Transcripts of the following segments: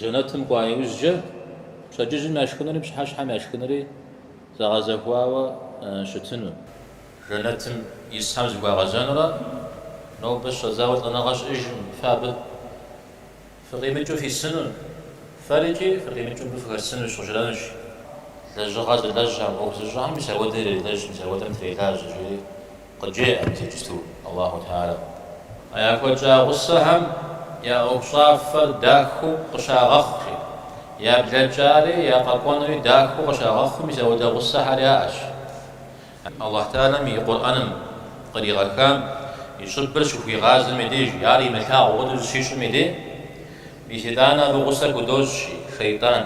Жэнэтым кӏуа иужькӏэ пщэдджыжьым яшхынури пщыхьэщхьэм яшхынури зэгъэзэхуауэ щытыну. Жэнэтым исхэм зыхуагъэзэнурэ, нобэ щыщӏэдзауэ лӏэныгъэ щыӏэжым, фэ абы фыкъимыкӏыу фисыну, фэрикӏи фыкъимыкӏыу мыбы фыхэсынущ, къыжранущ. Лэжьыгъэ зылэжьхэм, ӏуэху зыщӏэхэм мис ауэдэ ирелэжь, мис ауэдэм трелажьэ, жери къыджеӏэ мис иджысту Аллаху Тэхьэлэ. А яхуэтщӏа гъусэхэм я ӏуэхущӏафэр дахэу къыщагъэхъу, жи. Я блэкӏари, я къэкӏуэнури дахэу къыщагъэхъуу мис ауэдэ гъусэхэр яӏэщ. Аллахь Тэхьэлэм и Къурӏэным къригъэхам и щӏыбыр щыхуигъазэм и деж, ар имылъагъу хуэдэу зыщищӏым и дей, мис итӏанэ абы гъусэ худощӏ, шейтӏан.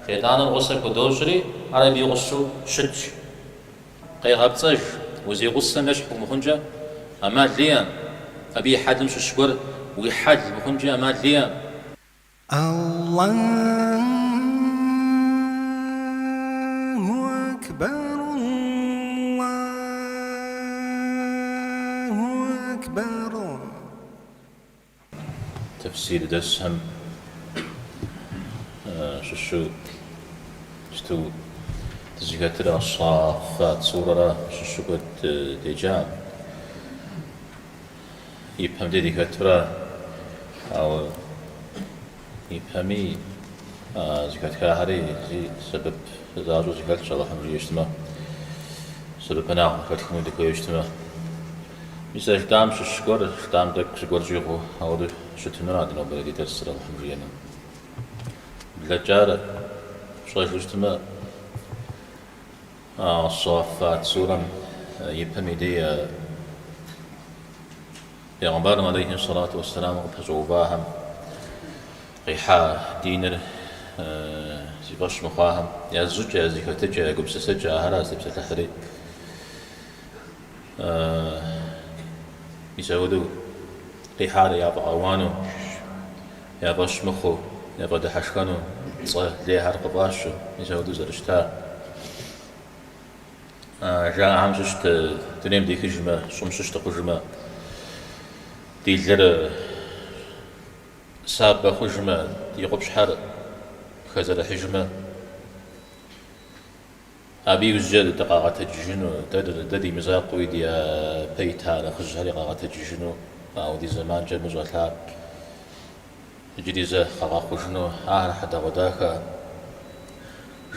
Шейтӏаныр гъусэ худощӏри, ар абы и гъусэу щытщ. Къегъэпцӏэж, узигъусэм ещхь умыхъункӏэ ӏэмал иӏэм, абы и хьэлым щыщ гуэр уи хьэл мыхъункӏи ӏэмал иӏэм. Аллаху акбар, Аллаху акбар. Тэфсир дэрсхэм щыщу иджысту дызыхэтыр Ас-Саффат сурэра щыщу куэд деджа. Ипэм де дыхэтура, ауэ ипэми зыхэтхахэри зи сэбэп защӏэу зыхэлъщ, Алыхьым жиӏэу щытмэ, сэбэпынагъ къыхэтхыну дыхуейуэ щытмэ. Мис а жытӏам щыщ гуэр, жытӏам тӏэкӏу зыгуэр щӏигъуу ауэдэу щытынура ди нобэрей ди дэрсыр, Алыхьым жиӏэмэ. Блэкӏар пщӏэжу щытмэ, Ас-Саффат сурэм и пэм и дей Пегъымбарым алейхи сэлату уэсселам къыпэщӏэувахэм къихьа диныр зи фӏэщ мыхъуахэм я зыщӏыкӏэ, я зэхэтыкӏэ, я гупсысэкӏэ ахэра зытепсэлъыхьри. Мис ауэдэу къихьар яфӏэауану, я фӏэщ мыхъуу, яфӏэдыхьэшхэну цӏэ лейхэр къыфӏащу, мис ауэдэу зэрыщытар. Жаӏэхэм щыщт дунейм дехыжмэ, щӏым щыщ дыхъужмэ, ди лыр сабэ хъужмэ, ди къупщхьэр хэзэрыхьыжмэ, Абы иужькӏэ дыкъагъэтэджыжыну, дэ ди мызакъуэуи ди япэ ита нэхъыжьхэри къагъэтэджыжыну, ауэдиз зэманкӏэ мыбы щӏэлъар иджыри зэ къагъэхъужыну, ахэр хьэдэгъуэдахэ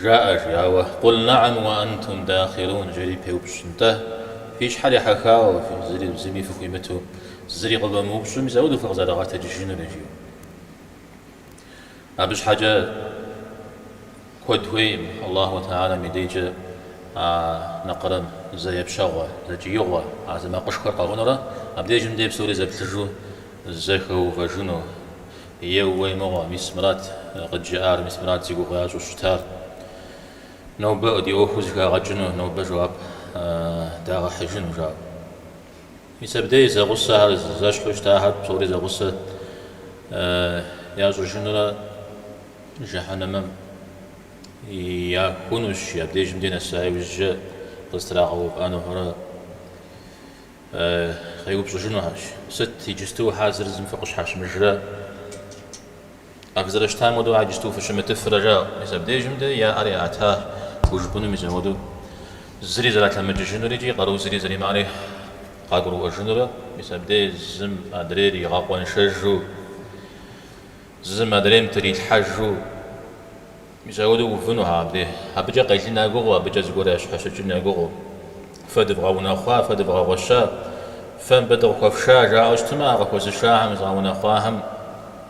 жаӏэ, жи, ауэ Къул нэӏэм уэ антум дахирун жери пеупщӏ, нтӏэ, фи щхьэр ехьэхауэ, зыри зыми фыхуимыту, зыри къывэмыупщӏу, мис ауэдэу фыкъызэрагъэтэджыжынури, жи. Абы щхьэкӏэ куэд хуейкъым Аллаху Тэхьэлам и дежкӏэ а нэкъырэм зэ епщэгъуэ, зэ кӏиигъуэ, а зы макъышхуэр къэӏунурэ, абдежым дей псори зэплъыжу зэхэувэжыну. Еууей мыгъуэ, мис мырат къыджаӏар, мис мырат зи гугъу ящӏу щытар. Нобэ ди ӏуэхур зэхагъэкӏыну, нобэ жэуап дагъэхьыжыну, жаӏэу. Мис абдей зэгъусэхэр, зэщхьу щытахэр псори зэгъусэ ящӏыжынурэ жыхьэнэмэм яхунущ, абдежым дей нэса иужькӏэ къызэтрагъэувыӏэнухэрэ къеупщӏыжынухэщ. Сыт иджысту хьэ зыр зым фыкъыщхьэщымыжрэ? А фызэрыщытам хуэдэу иджысту фыщымытыфрэ, жаӏэу. Мис абдежым дей я ӏэр яӏэта хужыпӏэну мис апхуэдэу зыри зэралъэмыкӏыжынур икӏи къару зыри зэримыӏэри къагурыӏуэжынурэ, мис абдей зым адрейр игъэкъуэншэжу, зым адрейм трилъхьэжу, мис апхуэдэу увынухэ абдей. Абыкӏэ къелын я гугъэу, абыкӏэ зыгуэр ящхьэщыкӏын я гугъэу. Фэ дывгъэунэхъуа, фэ дывгъэгъуэща, фэ мыбы дыкъыхуэфша, жаӏэу щытмэ, а къыхуэзышахэм, зыгъэунэхъуахэм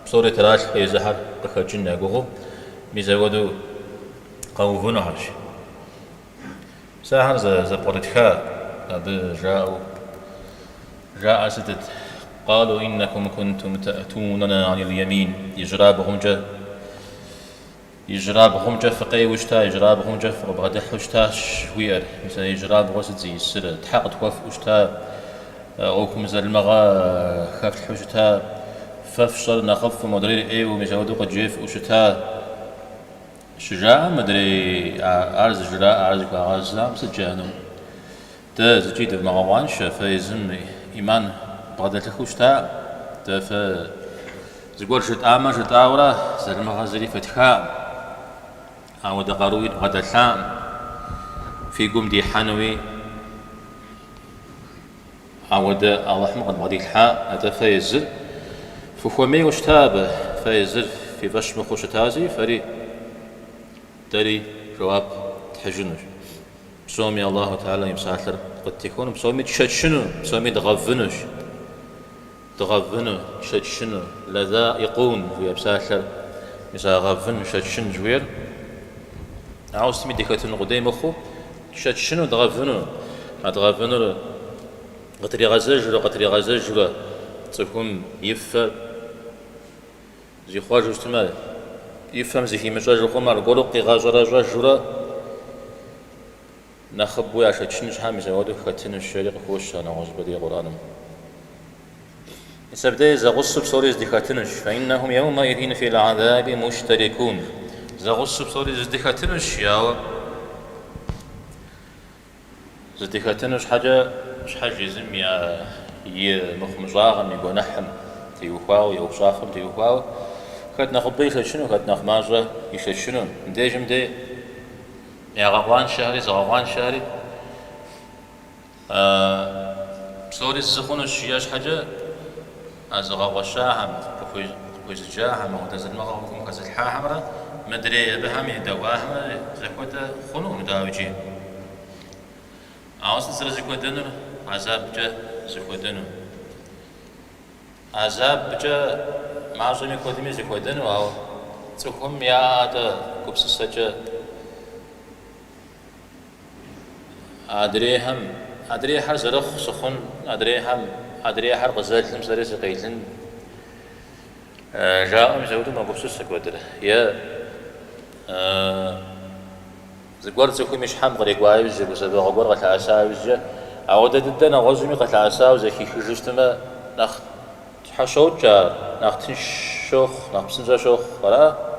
псори тралъхьэу езыхэр къыхэкӏын я гугъэу, мис апхуэдэу къэувынухэщ. Мис ахэр зэпкърытха абы жаӏэу жаӏэр сытыт? Къалу иннакум кунтум таӏтунана анил ямин, ижьырабгъумкӏэ Ижьырабгъумкӏэ фыкъеуэу щыта, ижьырабгъумкӏэ фыкъыбгъэдыхьэу щытащ жыхуиӏэр. Мис а ижьырабгъур сыт зиӏысыр? Тхьэ къытхуэфӏу щыта, ӏуэхум залымыгъэ хэфлъхьэу щыта, фэ фщӏэр нэхъыфӏу, модрейр ӏейуэ, мис апхуэдэу къыджефӏэу щыта. Щыжаӏэм мыдрей ар зыжраӏэ, ар зыхуагъэзам сыт жаӏэну? Дэ зыкӏи дывмыгъэкъуаншэ, фэ езым ӏиман вбгъэдэлъыхыу щытаӏым. Дэ фэ. Зыгуэр жытӏамэ жытӏауэрэ, залымыгъэ зыри фэтхаӏым. Ауэдэ къаруи дбгъэдэлъаӏым, фи гум дихьэнуи ауэдэ Алыхьым къыдбгъэдилъхьаӏым. Атӏэ фэ езыр фыхуэмейуэ щыта абы, фэ езыр фи фӏэщ мыхъуу щытази, фэри дэри жэуап тхьыжынущ. Псоми Аллаху Тэхьэлам и псалъэр къыттехуэну, псоми тшэчыну, псоми дгъэвынущ. Дгъэвыну, тшэчыну, лэзаикъун жыхуиӏэ псалъэр, мис а гъэвын, шэчын жыхуиӏэр, ауэ сытми дыхэтын къудей мыхъуу, тшэчыну, дгъэвыну. А дгъэвынур къытригъэзэжурэ, къытригъэзэжурэ цӏыхум и фэ зихъуэжу щытмэ, и фэм зыхимыщӏэжу хъумэ, аргуэру къигъэщӏэрэщӏэжурэ Нэхъыбэу яшэчын щхьэ мис апхуэдэу хэтынущ, жери къыхощ ар нэгъуэщӏыпӏэ дей Къурӏэным. Мис абдей зэгъусэу псори зэдыхэтынущ. Фаиннэхум еумэизин фил гьэзаби муштэрикун. Зэгъусэу псори зэдыхэтынущ, ауэ зэдыхэтыну щхьэкӏэ щхьэж езым я и мыхъумыщӏагъэм, и гуэныхьым теухуауэ, и ӏуэхущӏафэм теухуауэ хэт нэхъыбэ ишэчыну, хэт нэхъ мащӏэ ишэчыну. Мыбдежым дей Ягъэкъуаншэхэри зыгъэкъуаншэхэри псори зы хъунущ жиӏэ щхьэкӏэ, а зыгъэгъуэщахэм, къыхуезыджахэм, апхуэдэ залымыгъэ ӏуэхум хэзылъхьахэмрэ мыдрей абыхэм едэӏуахэмрэ зэхуэдэ хъунукъым, дауикӏи. Ауэ сыт зэрызэхуэдэнур? Гьэзабкӏэ зэхуэдэну. Гьэзабкӏэ мащӏэми куэдми зэхуэдэну, ауэ цӏыхум яӏэ-тӏэ гупсысэкӏэ адрейхэм, адрейхэр зэрыхъу сыхъун, адрейхэм, адрейхэр къызэлым сэри сыкъелын жаӏэу мис апхуэдэу мэгупсысэ куэдыр. Е Зыгуэр цӏыхум и щхьэм кърикӏуа иужькӏэ, гузэвэгъуэ гуэр къылъэӏэса иужькӏэ, ауэдэ дыдэ нэгъуэщӏми къылъэӏэсауэ зэхихыжу щытмэ, нэхъ щхьэщокӏ ар, нэхъ тынш щохъу, нэхъ псынщӏэ щохъу, ара?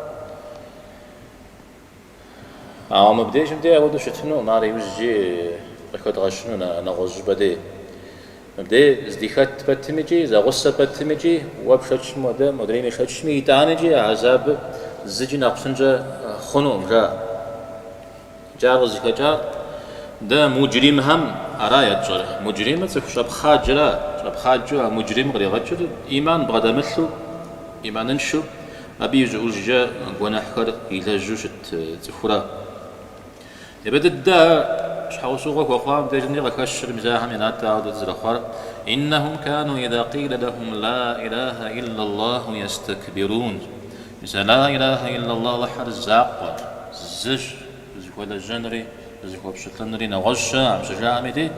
Ауэ мыбдежым дей ауэдэу щытынукъым, ар иужькӏи къыхэдгъэщыну нэгъуэщӏ щӏыпӏэ дей. Мыбдей здыхэт пэтмикӏи, зэгъусэ пэтмикӏи, уэ пшэчым хуэдэ модрейм ишэчми, итӏанэкӏи а гьэзабыр зыкӏи нэхъ псынщӏэ хъунукъым, жаӏэ. Икӏи ар къызыхэкӏар дэ муджримхэм ара етщӏэр. Муджримыр цӏыху щӏэпхъаджэра, щӏэпхъаджэу а муджрим къригъэкӏыр ӏиман бгъэдэмылъу, ӏиманыншэу, абы ищӏыӏужкӏэ гуэныхьхэр илэжьу щыт цӏыхура. Япэ дыдэ ар щхьэусыгъуэ хуэхъуам дежми къыхэщыр мис ахэм я натӏэ ауэдэ зэрыхъуар, Иннэхум кану иза къилэ лэхум ла илахэ иллаллаху естэкбирун. Мис а ла илахэ иллаллах Алыхьыр закъуэ, зыщ, дызыхуэлэжьэнури, дызыхуэпщылӏынури нэгъуэщӏ щыӏэкъым щыжаӏэм и дей,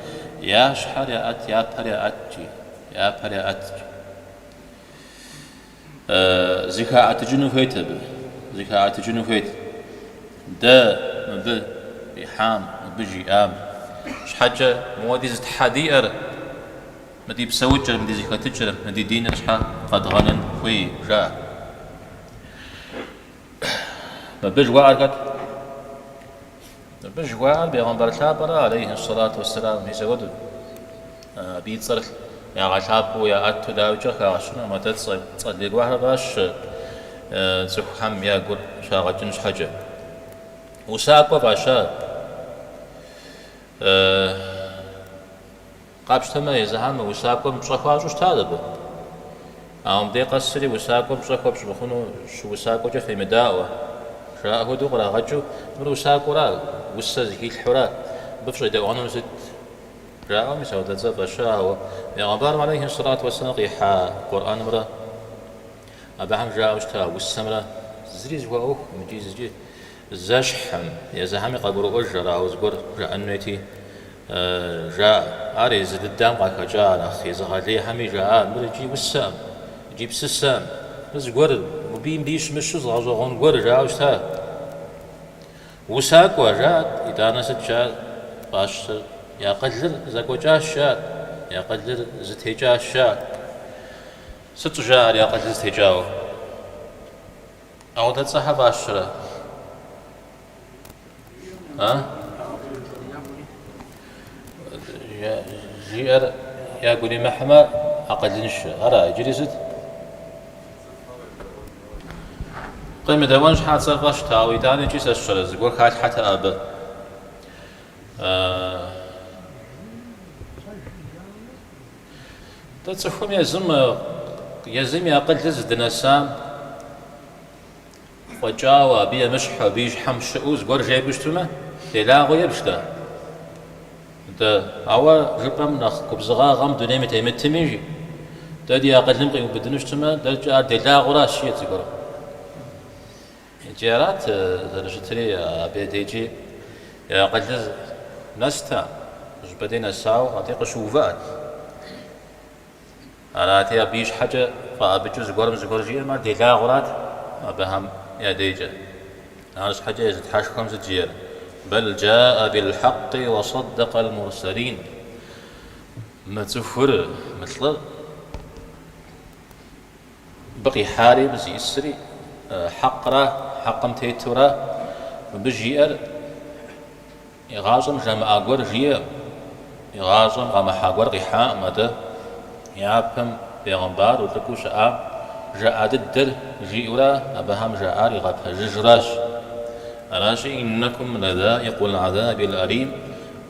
я щхьэр яӏэт, я пэр яӏэт, жи, я пэр яӏэт. Зыхаӏэтыкӏыну хуейт абы, зыхаӏэтыкӏыну хуейт. Дэ мыбы къихьам, мыбы жиӏам щхьэкӏэ мыуэдиз тхьэ диӏэр, мы ди псэукӏэр, мы ди зэхэтыкӏэр, мы ди диныр щхьэ къэдгъэнэн хуей, жаӏэ. Мыбы жыхуаӏэр хэт? Мыбы жыхуаӏэр бегъымбар лъапӏэра, алейхи сэлату уэсселам, мис апхуэдэу. Абы и цӏэр ягъэлъапӏэу, яӏэту дауикӏи къыхагъэщынукъым, атӏэ цӏэ, цӏэ лей гуэрхэр фӏащ цӏыхухэм я гур щагъэкӏын щхьэкӏэ. Усакӏуэ фӏаща. Къапщтэмэ, езыхэм усакӏуэм пщӏэ хуащӏу щытащ абы. Ауэ мыбдей къэсри усакӏуэм пщӏэ хуэпщӏ мыхъуну щыусакӏуэкӏэ фемыдаӏуэ. Жаӏэ хуэдэу кърагъэкӏыу, мыр усакӏуэра, усэ зыхилъхьэура, мыбы фыщӏедэӏуэнур сыт? Жаӏэу мис апхуэдэ цӏэ фӏаща, ауэ бегъымбарым алейхи сэлату уэсселам къихьа Къурӏэнымрэ абыхэм жаӏэу щыта усэмрэ зыри зэхуаӏуэхукъым икӏи зыкӏи зэщхькъым, езыхэми къагурыӏуэж ар, ауэ зыгуэр жаӏэн хуейти, жаӏэ. Ар езы дыдэм къахэкӏа нэхъ езыгъэлейхэми жаӏа, мыр икӏи усэкъым, икӏи псысэкъым, мыр зыгуэр, мыбыи мыбыи щымыщу зы гъэщӏэгъуэн гуэр жаӏэу щыта. Усакӏуэ, жаӏэт, итӏанэ сыт жаӏэр фӏащыр? И акъылыр зэкӏуэкӏащ, жаӏэт, и акъылыр зытекӏащ, жаӏэт. Сыт щӏыжаӏэр и акъылыр зытекӏауэ? Ауэдэ цӏэхэр фӏащрэ? А? Жиӏэр ягу иримыхьмэ, акъылыншэ. Ара, иджыри сыт? Къемыдэуэн щхьа цӏэр фӏэщт, ауэ итӏанэ икӏи сэ сщӏэрэ, зыгуэр халъхьэтэкъэ абы. Тӏэ цӏыхум езым, езым и акъылыр зыдынэсам фӏэкӏауэ, абы емыщхьу, абы и щхьэм щыӏэу зыгуэр жепӏэу щытмэ, делагъэу ебж-тӏэ. Дэ, ауэ жыпӏэм нэхъ губзыгъагъэм дунейм и темытми, жи, дэ ди акъылым къиубыдыну щытмэ, дэркӏэ ар делагъэуращ, жиӏэт зыгуэрым. Икӏи арат зэрыщытри, абы дежкӏи и акъылыр нэстэ, зыщӏыпӏэ дей нэсауэ, абдей къыщыувыӏэт. Арати, абы и щхьэкӏэ фӏэӏэбыкӏыу зыгуэрым зыгуэр жиӏэмэ, ар делагъэурат абыхэм я дежкӏэ. Арщхьэкӏэ езы Тхьэшхуэм сыт жиӏэр? Бэл джаӏэ билхьэкъи уэ саддэкъэл мурсэлин. Мы цӏыхур, мы лӏыр, мыбы къихьари, мыбы зиӏысри хьэкъра, хьэкъым тетура, мыбы жиӏэр Игъащӏэм жамыӏа гуэр жиӏэкъым, игъащӏэм къамыхьа гуэр къихьакъым, атӏэ япэм бегъымбару, лӏыкӏуэу щыӏам жаӏа дыдэр жиӏэурэ абыхэм жаӏар игъэпэжыжуращ. Аращи, Иннэкум лэзаикъул гьэзабил алим,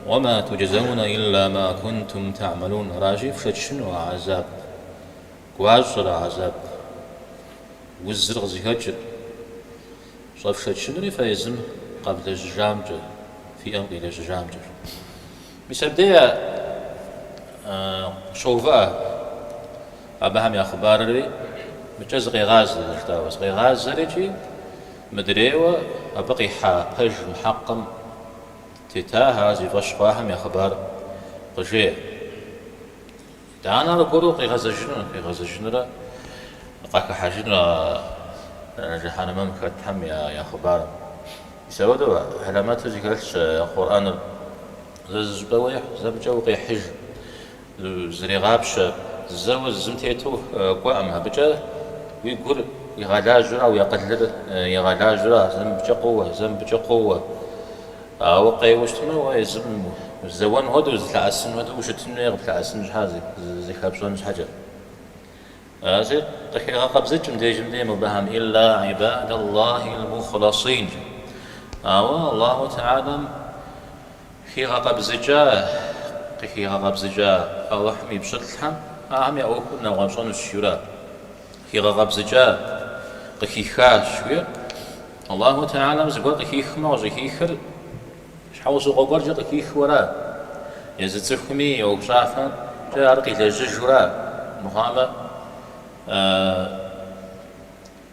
уэ ма туджзэунэ илла ма кунтум тэгьмэлун. Аращи, фшэчыну а гьэзаб гуащӏэр, а гьэзаб узыр къызыхэкӏыр. Щӏэфшэчынури фэ езым къэвлэжьыжамкӏэ, фи ӏэм къилэжьыжамкӏэщ. Мис абдей щоувыӏэ абыхэм я хъыбарри, мыкӏэ зыкъегъазэ, зэрыжытӏауэ, зыкъегъазэри икӏи мыдрейуэ абы къихьа пэжым, хьэкъым тетахэр, ар зи фӏэщ хъуахэм я хъыбар къыжеӏэ. Итӏанэ аргуэру къигъэзэжыну, къигъэзэжынурэ къахыхьэжыну а жыхьэнэмэм хэтхэм я хъыбарым. Мис апхуэдэу хьэлэмэту зэхэлъщ Къурӏэныр. Зэ зы щӏыпӏэ уехь, зэ мыкӏэ укъехьыж, зрегъапщэ, зэуэ зым тету кӏуэӏым. Абыкӏэ уи гур игъэлажьэура, уи акъылыр игъэлажьэура, зэ мыбыкӏэ къоуэ, зэ мыбыкӏэ къоуэ. Ауэ къеуэу щытмэ, уэ езым узэуэн хуэдэу, зылъэӏэсын хуэдэу ущытын хуей къыплъэӏэсын щхьэ, зыхэпщӏэн щхьэкӏэ. Аращи, къыхегъэкъэбзыкӏ мыбдежым дей мобыхэм илла ибадаллахил мухласин. Ауэ Аллаху Тэхьэлам хигъэкъэбзыкӏа, къыхигъэкъэбзыкӏа Алыхьым и пщылӏхэм ахэм я ӏуэхур нэгъуэщӏэнущ, жиӏэурэ. Хигъэкъэбзыкӏа, къыхихащ, жиӏэр. Аллаху Тэхьэлам зыгуэр къыхихмэ, къыщӏыхихыр щхьэусыгъуэ гуэркӏэ къыхихыу ара? Езы цӏыхуми и ӏуэхущӏафэмкӏэ ар къилэжьыжу ара? Мыхъуамэ,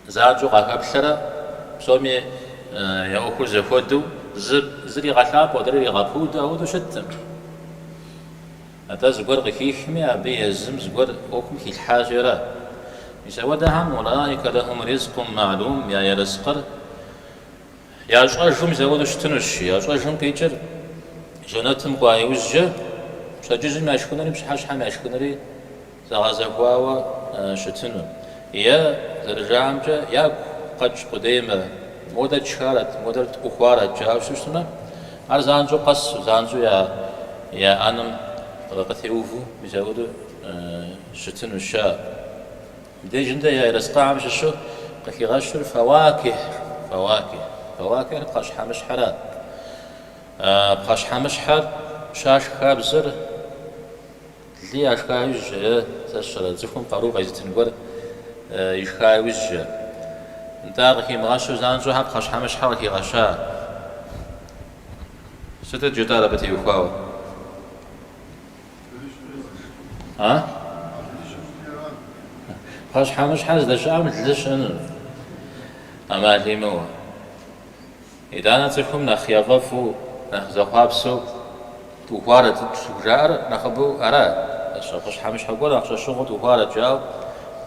занщӏэу къахэплъэрэ псоми я ӏуэхур зэхуэдэу, зыр игъэлъапӏэу, адрейр игъэпуду апхуэдэу щыткъым. Атӏэ зыгуэр къыхихми, абы езым зыгуэр ӏуэхум хилъхьащи ара? Мис апхуэдэхэм улаика лэхум ризкъум маълум я ерыскъыр ящӏэжу мис апхуэдэу щытынущ. Ящӏэжым къикӏыр жэнэтым кӏуа иужькӏэ пщэдджыжьым яшхынури пщыхьэщхьэм яшхынури зэгъэзэхуауэ щытыну. Е, зэрыжаӏэмкӏэ, ягу къэкӏ къудеймэ, модэр тшхарэт, модэр тӏухуарэт жаӏэу щытмэ, ар занщӏэу къэсу, занщӏэу я ӏэнэм къытеувэу мис апхуэдэу щытынущ жаӏэ. Мыбдежым дэ я ерыскъыхэм щыщу къыхигъэщыр фэуакихь, фэуакихь. Фэуакихьыр пхъэщхьэмыщхьэра. Пхъэщхьэмыщхьэр щашх хабзэр Лы яшха иужькӏэ е, сэ сщӏэрэ, цӏыхум къару къезытын гуэр ишха иужькӏэ. Нтӏэ ар къыхимыгъэщу занщӏэу щхьэ пхъэщхьэмыщхьэ къыхигъэща? Сытыт жытӏар абы теухуауэ? А? Пхъэщхьэмыщхьэ здэщыӏэм лы щыӏэнущ. ӏэмал имыӏэу. Итӏанэ цӏыхум нэхъ яфӏэфӏу, нэхъ зэхъуапсэу тӏухуарэт щӏыхужаӏэр нэхъыбэу ара? Пхъэщхьэмыщхьэ гуэр нэхъ щӏэщыгъуэу тӏухуарэт жаӏэу,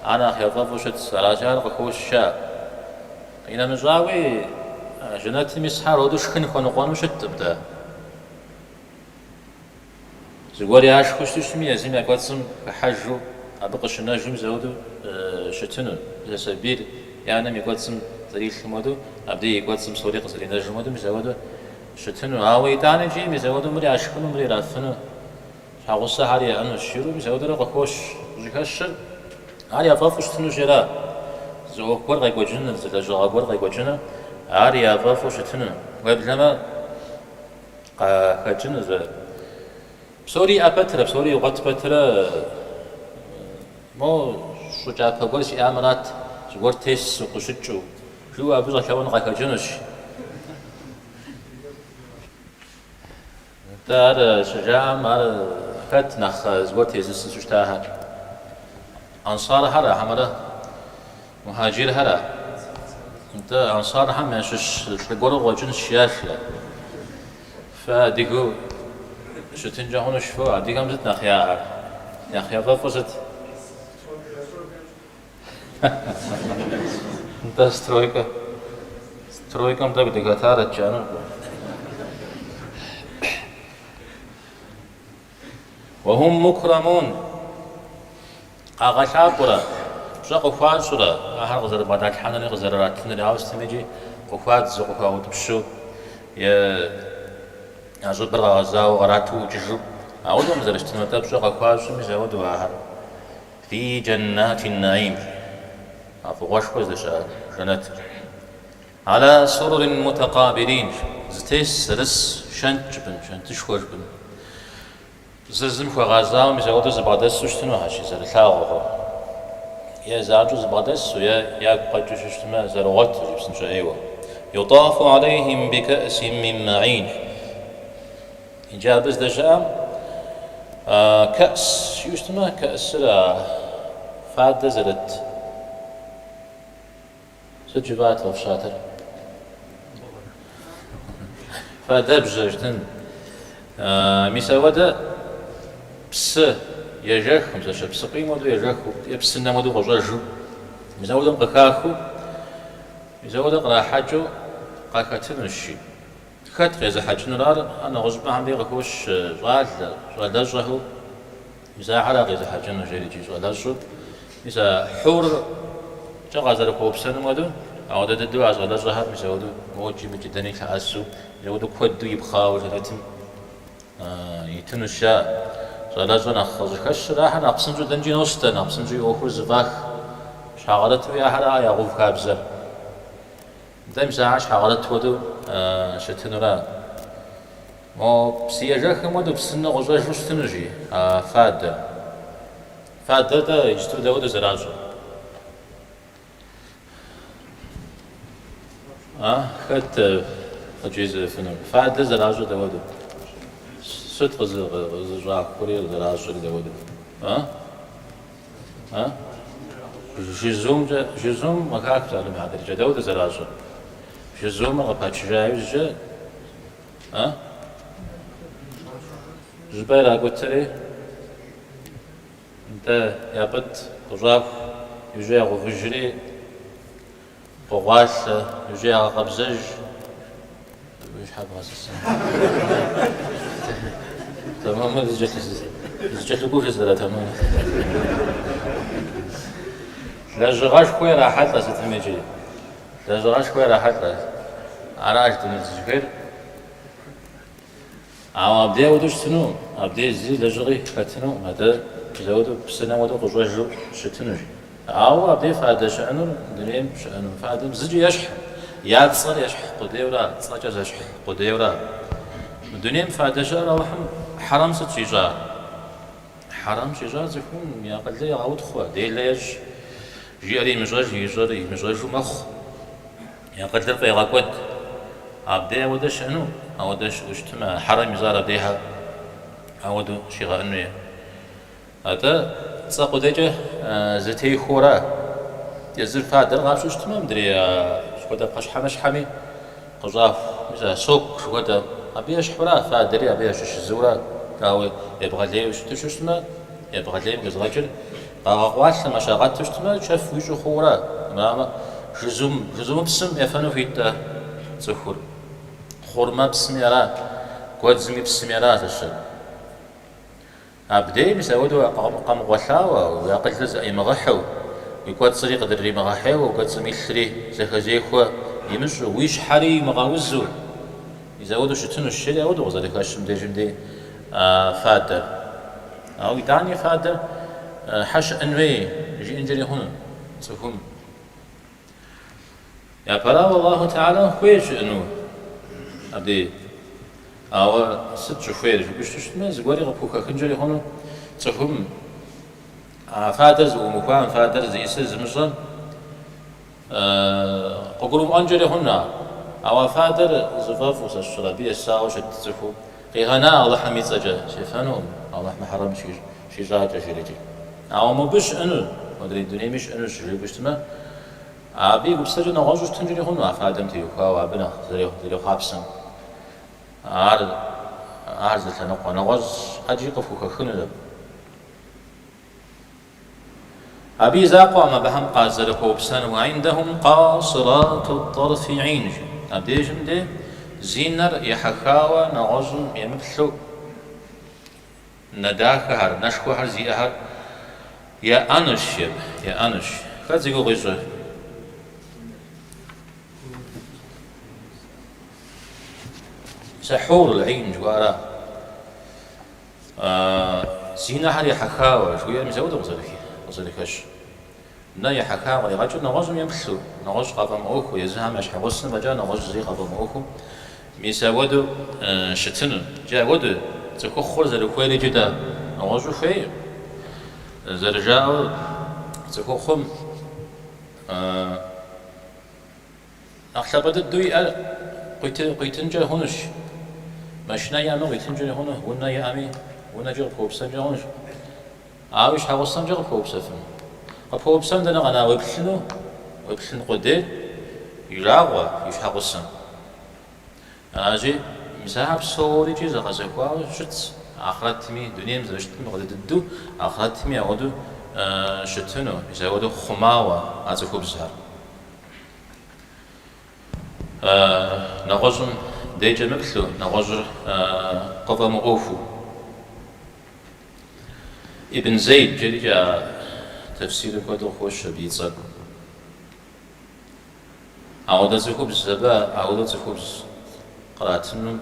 ар нэхъ яфӏэфӏу щытщ, аращи ар къыхощ жаӏэ. Къинэмыщӏауи, жэнэтым исхэр апхуэдэу шхын хуэныкъуэну щыткъым дэ. Зыгуэр яшхыу щытми, езым я кӏуэцӏым хыхьэжу, абы къыщынэжу мис апхуэдэу щытыну. Мис а сабийр и анэм и кӏуэцӏым зэрилъым хуэдэу, абдей и кӏуэцӏым псори къызэринэжым хуэдэу мис апхуэдэу щытыну. Ауэ итӏанэ икӏи мис апхуэдэу мыр яшхыну, мыр ирафыну, щхьэгъусэхэр яӏэнущ жиӏэу мис апхуэдэурэ къыхощ. Къыщӏыхэщыр ар яфӏэфӏу щытынущи ара. Зы ӏуэху гуэр къекӏуэкӏыныр, зы лэжьыгъэ гуэр къекӏуэкӏыныр, ар яфӏэфӏу щытыну. Уеблэмэ, къахэкӏыну зы. Псори иӏэ пэтрэ, псори игъуэт пэтрэ, мо щӏы кӏапэ гуэр сиӏамэрат, зыгуэр тесу, къыщыкӏыу, жиӏэу абы щӏэлъэӏун къахэкӏынущ. Нтӏэ, ар щыжаӏэм, ар хэт нэхъ зыгуэр тезысу щытахэр? Ансархьэра хьэмэрэ мухьаджирхьэра? Нтӏэ, ансархьэм ящыщ лӏы гуэр къыкъуэкӏынщ, жиӏащ. Фэ адыгэу щытынкӏэ хъунущ, фэ адыгэм сыт нэхъ яӏэр? Нэхъ яфӏэфӏыр сыт? Нтӏэ, стройкэ. Стройкэм тӏэкӏу дыхэтарэт жаӏэнур. Уэхум мукрамун. Къагъэлъапӏэурэ, пщӏэ къыхуащӏурэ, ахэр къызэрыбгъэдалъхьэнури къызэрыратынури, ауэ сытми икӏи къыхуадзу, къыхуаутӏыпщу е я щӏыбыр къэгъэзауэ кърату ӏукӏыжу. Ауэдэу зэрыщытынур, атӏэ пщӏэ къыхуащӏу мис ауэдэу ахэр. Фи джэннати нэӏим, а фӏыгъуэшхуэ здэщыӏэ жэнэтыр. Аля сурурин мутэкъабилин, зытес, зэрыс шэнт жыпӏэн, шэнтышхуэ жыпӏэн. Зыр зым хуэгъэзауэ мис ауэдэу зэбгъэдэсу щытынухэщ, зэрылъагъухэу. Е занщӏэу зэбгъэдэсу, е ягу къэкӏыу щыщытмэ, зэрыгъуэту, жи псынщӏэ ӏейуэ. Ютафу алейхим бикэӏсин мин маӏин. Иджы абы здэщыӏэм кэӏс жиӏэу щытмэ, кэӏсыр а фадэ зэрыт. Сыт жыфӏат фӏэфщатэр? Фадэбжьэ жытӏэн. Мис ауэдэ псы ежэхым, зэщэ псыкъуийм хуэдэу ежэхыу, е псынэм хуэдэу къыщӏэжу, мис ауэдэм къыхахыу, мис ауэдэ кърахьэкӏыу къахэтынущ, жи. Хэт къезыхьэкӏынур ар? Ар нэгъуэщӏыпӏэхэм дей къыхощ щӏалэ, щӏалэщӏэхэу. Мис ахэра къезыхьэкӏынур, жери икӏи щӏалэщӏэу. Мис а хьуркӏэ къазэрыхуэупсэнум хуэдэу, ауэдэ дыдэу а щӏалэщӏэхэр мис ауэдэу мокӏи мыкӏи дэни лъэӏэсу, мис ауэдэу куэду ипхъауэ жэнэтым итынущ жаӏэ. Щӏалэщӏэр нэхъ къыщӏыхэщыр, ахэр нэхъ псынщӏэу дэнкӏи нос-тӏэ, нэхъ псынщӏэу и ӏуэхур зэфӏах. Щхьэгъэрытуи ахэра ягъэув хабзэр. Нтӏэ, мис ахэр щхьэгъэрыт хуэдэу щытынура? Мо псыежэхым хуэдэу псынэ къыщӏэжу щытынущ, жи, а фадэр. Фадэр-тӏэ иджыту дауэдэу зэращӏыр? А, хэт къыджезыӏэфынур? Фадэр зэращӏыр дауэдэу? Сыт къызыщӏахури зэращӏри дауэдэу? А? А? Жызумкӏэ, жызум къыхах псалъэм и хьэтыркӏэ, дауэдэу зэращӏыр? Жызумыр къыпачыжа иужькӏэ, а? Щӏыпӏэ иракӏутэри, нтӏэ, япӏытӏ, къыщӏаху, иужькӏэ ягъэувыжри, Къогъуалъэ, иужькӏэ ягъэкъэбзэж. Уи щхьэ бгъэсысын. Тэмэму зыкӏэлъыкӏуэу жысӏэрэ тэмэму. Лэжьыгъэшхуэ ирахьэлӏэ сытым икӏи. Лэжьыгъэшхуэ ирахьэлӏэ. Аращ жытӏэну дызыхуейр. Ауэ абдей ауэдэу щытынукъым, абдей зы лэжьыгъи хэтынукъым, атӏэ мис ауэдэу псынэм хуэдэу къыщӏэжу щытынущ. Ауэ абдей фадэ щыӏэнур дунейм щыӏэну фадэм зыкӏи ещхькъым, я цӏэр ещхь къудейуэра, цӏэкӏэ зэщхь къудейуэра. Мы дунейм фадэ щыӏэр Алыхьым хьэрэм сыт щӏищӏар? Хьэрэм щӏищӏар цӏыхум и акъылыр егъэутхъуэ, делэ ещӏ, жиӏэри имыщӏэж, ищӏэри имыщӏэжу мэхъу. И акъылыр фӏегъэкӏуэд. Абдей ауэдэ щыӏэну, ауэдэ щыӏэу щытмэ, хьэрэм ищӏар абдейхэр ауэдэу щигъэӏэнуи. Атӏэ, цӏэ къудейкӏэ зэтехуэура? Езыр фадэр къапщтэу щытмэ, мыдрей сыт хуэдэ пхъэщхьэмыщхьэми къыщӏаху, мис а сок жыхуэтӏэ, абы ещхьура, фадэри абы ящыщ зыура, дауи, ебгъэлейуэ щыту щытмэ, ебгъэлейм къизгъэкӏыр къагъэкъуалъэмэ, щагъэту щытмэ, чэф уищӏу хъуура, армырамэ, жызум, жызумыпсым ефэну хуит-тӏэ цӏыхур, хъурмэпсми ара, гуэдзым и псыми ара зэщыр. Абдей мис ауэдэу къэмыгъуэлъауэ, уи акъылыр зэӏимыгъэхьэу, уи кӏуэцӏри къыдрыримыгъэхьейуэ, уи кӏуэцӏым илъри зэхэзехуэ имыщӏу, уи щхьэри имыгъэузу, мис ауэдэу щытынущ, жери ауэдэу къызэрыхэщым дежым дей фадэр. Ауэ итӏани фадэр хьэ щыӏэн хуей жиӏэнкӏэри хъуну цӏыхум. Япэрауэ, Аллаху Тэхьэлам хуейщ щыӏэну абдей. Ауэ сыт щӏыхуейр жыпӏэу щытмэ, зыгуэри къыпхухэхынкӏэри хъуну цӏыхум а фадэр зыӏумыхуам, фадэр зиӏысыр зымыщӏэм къыгурымыӏуэнкӏэри хъуну ар. Ауэ а фадэр зыфӏэфӏу, сэ сщӏэрэ, абы есауэ щыт цӏыхуу къигъэна Алыхьым и цӏэкӏэ сефэнукъым, Алыхьым хьэрэм щищӏакӏэ жиӏэрикӏи. Ауэ мобы щыӏэну, модрей дунейми щыӏэнущ жыпӏэу щытмэ, Абы и гупсысэкӏэ нэгъуэщӏу щытынкӏэри хъуну а фадэм теухуауэ абы нэхъ зэрехъуапсэм. Ар ар зы лъэныкъуэ. Нэгъуэщӏ ӏэджи къыпхухэхынущ абы. Абы и закъуэкъым абыхэм къазэрыхуэупсэнур, Уа-индэхум къасирату-тӏэрфи гӏин, жи. Абдежым де зи нэр ехьэхауэ нэгъуэщӏым емыплъу Нэ дахэхэр, нэшхуэхэр зиӏэхэр яӏэнущ, яӏэнущ. Хэт зи гугъу ищӏыр? Мис а хьур гӏин жыхуаӏэра? Зи нэхэр ехьэхауэ жыхуиӏэр мис апхуэдэу къызэрыхэщ. Нэ ехьэха къригъэкӏыр нэгъуэщӏым емыплъу, нэгъуэщӏ къафӏэмыӏуэхуу, езыхэм я щхьэгъусэм фӏэкӏа нэгъуэщӏ зыри къафӏэмыӏуэхуу, мис апхуэдэу щытыну. Икӏи апхуэдэу цӏыхухъур зэрыхуейр иджы-тӏэ нэгъуэщӏу хуейкъым. Зэрыжаӏэу цӏыхухъум нэхъ лъапӏэ дыдэу иӏэр къуитынкӏэ хъунущ. Машинэ иӏэми къуитынкӏэ хъуну, унэ иӏэми унэкӏи къыпхуэупсэнкӏэ хъунущ. Ауэ и щхьэгъусэмкӏэ къыпхуэупсэфын? Къыпхуэупсэн дэнэ къэна уеплъыну, уеплъын къудейр и жагъуэ и щхьэгъусэм. Аращи, мис ахэр псорикӏи зэгъэзэхуауэ щытщ ахърэтми, дунейм зэрыщытым хуэдэ дыдэу, ахърэтми апхуэдэу щытыну, мис апхуэдэу хъумауэ а цӏыхубзхэр. Нэгъуэщӏым декӏэ мыплъу, нэгъуэщӏыр къыфӏэмыӏуэхуу. Ибн Зейд жерикӏэ а тэфсирым куэду къыхощ абы и цӏэр. Ауэдэ цӏыхубз абы ауэдэ цӏыхубз къратынум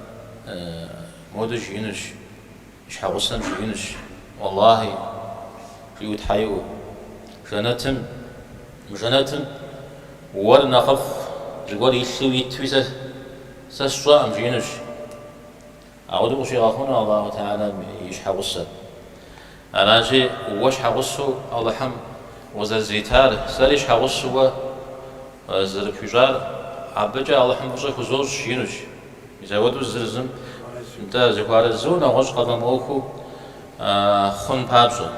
модэу жиӏэнущ, и щхьэгъусэм жиӏэнущ, Уэллахи, жиӏэу тхьэ иӏуэу, жэнэтым, мы жэнэтым уэр нэхъыфӏ зыгуэр илъу итуи сэ сщӏэкъым, жиӏэнущ. Ауэдэу къыщигъэхъуну Аллаху Тэхьэлам и щхьэгъусэр. Аращи, уэ щхьэгъусэу Алыхьым укъызэрызритар, сэри щхьэгъусэу уэ зэрыпхуищӏар, абыкӏэ Алыхьым фӏыщӏэ хузощӏ, жиӏэнущ. Мис апхуэдэу зыр зым нтӏэ зэхуарэзыуэ нэгъуэщӏ къафӏэмыӏуэхуу хъун папщӏэ.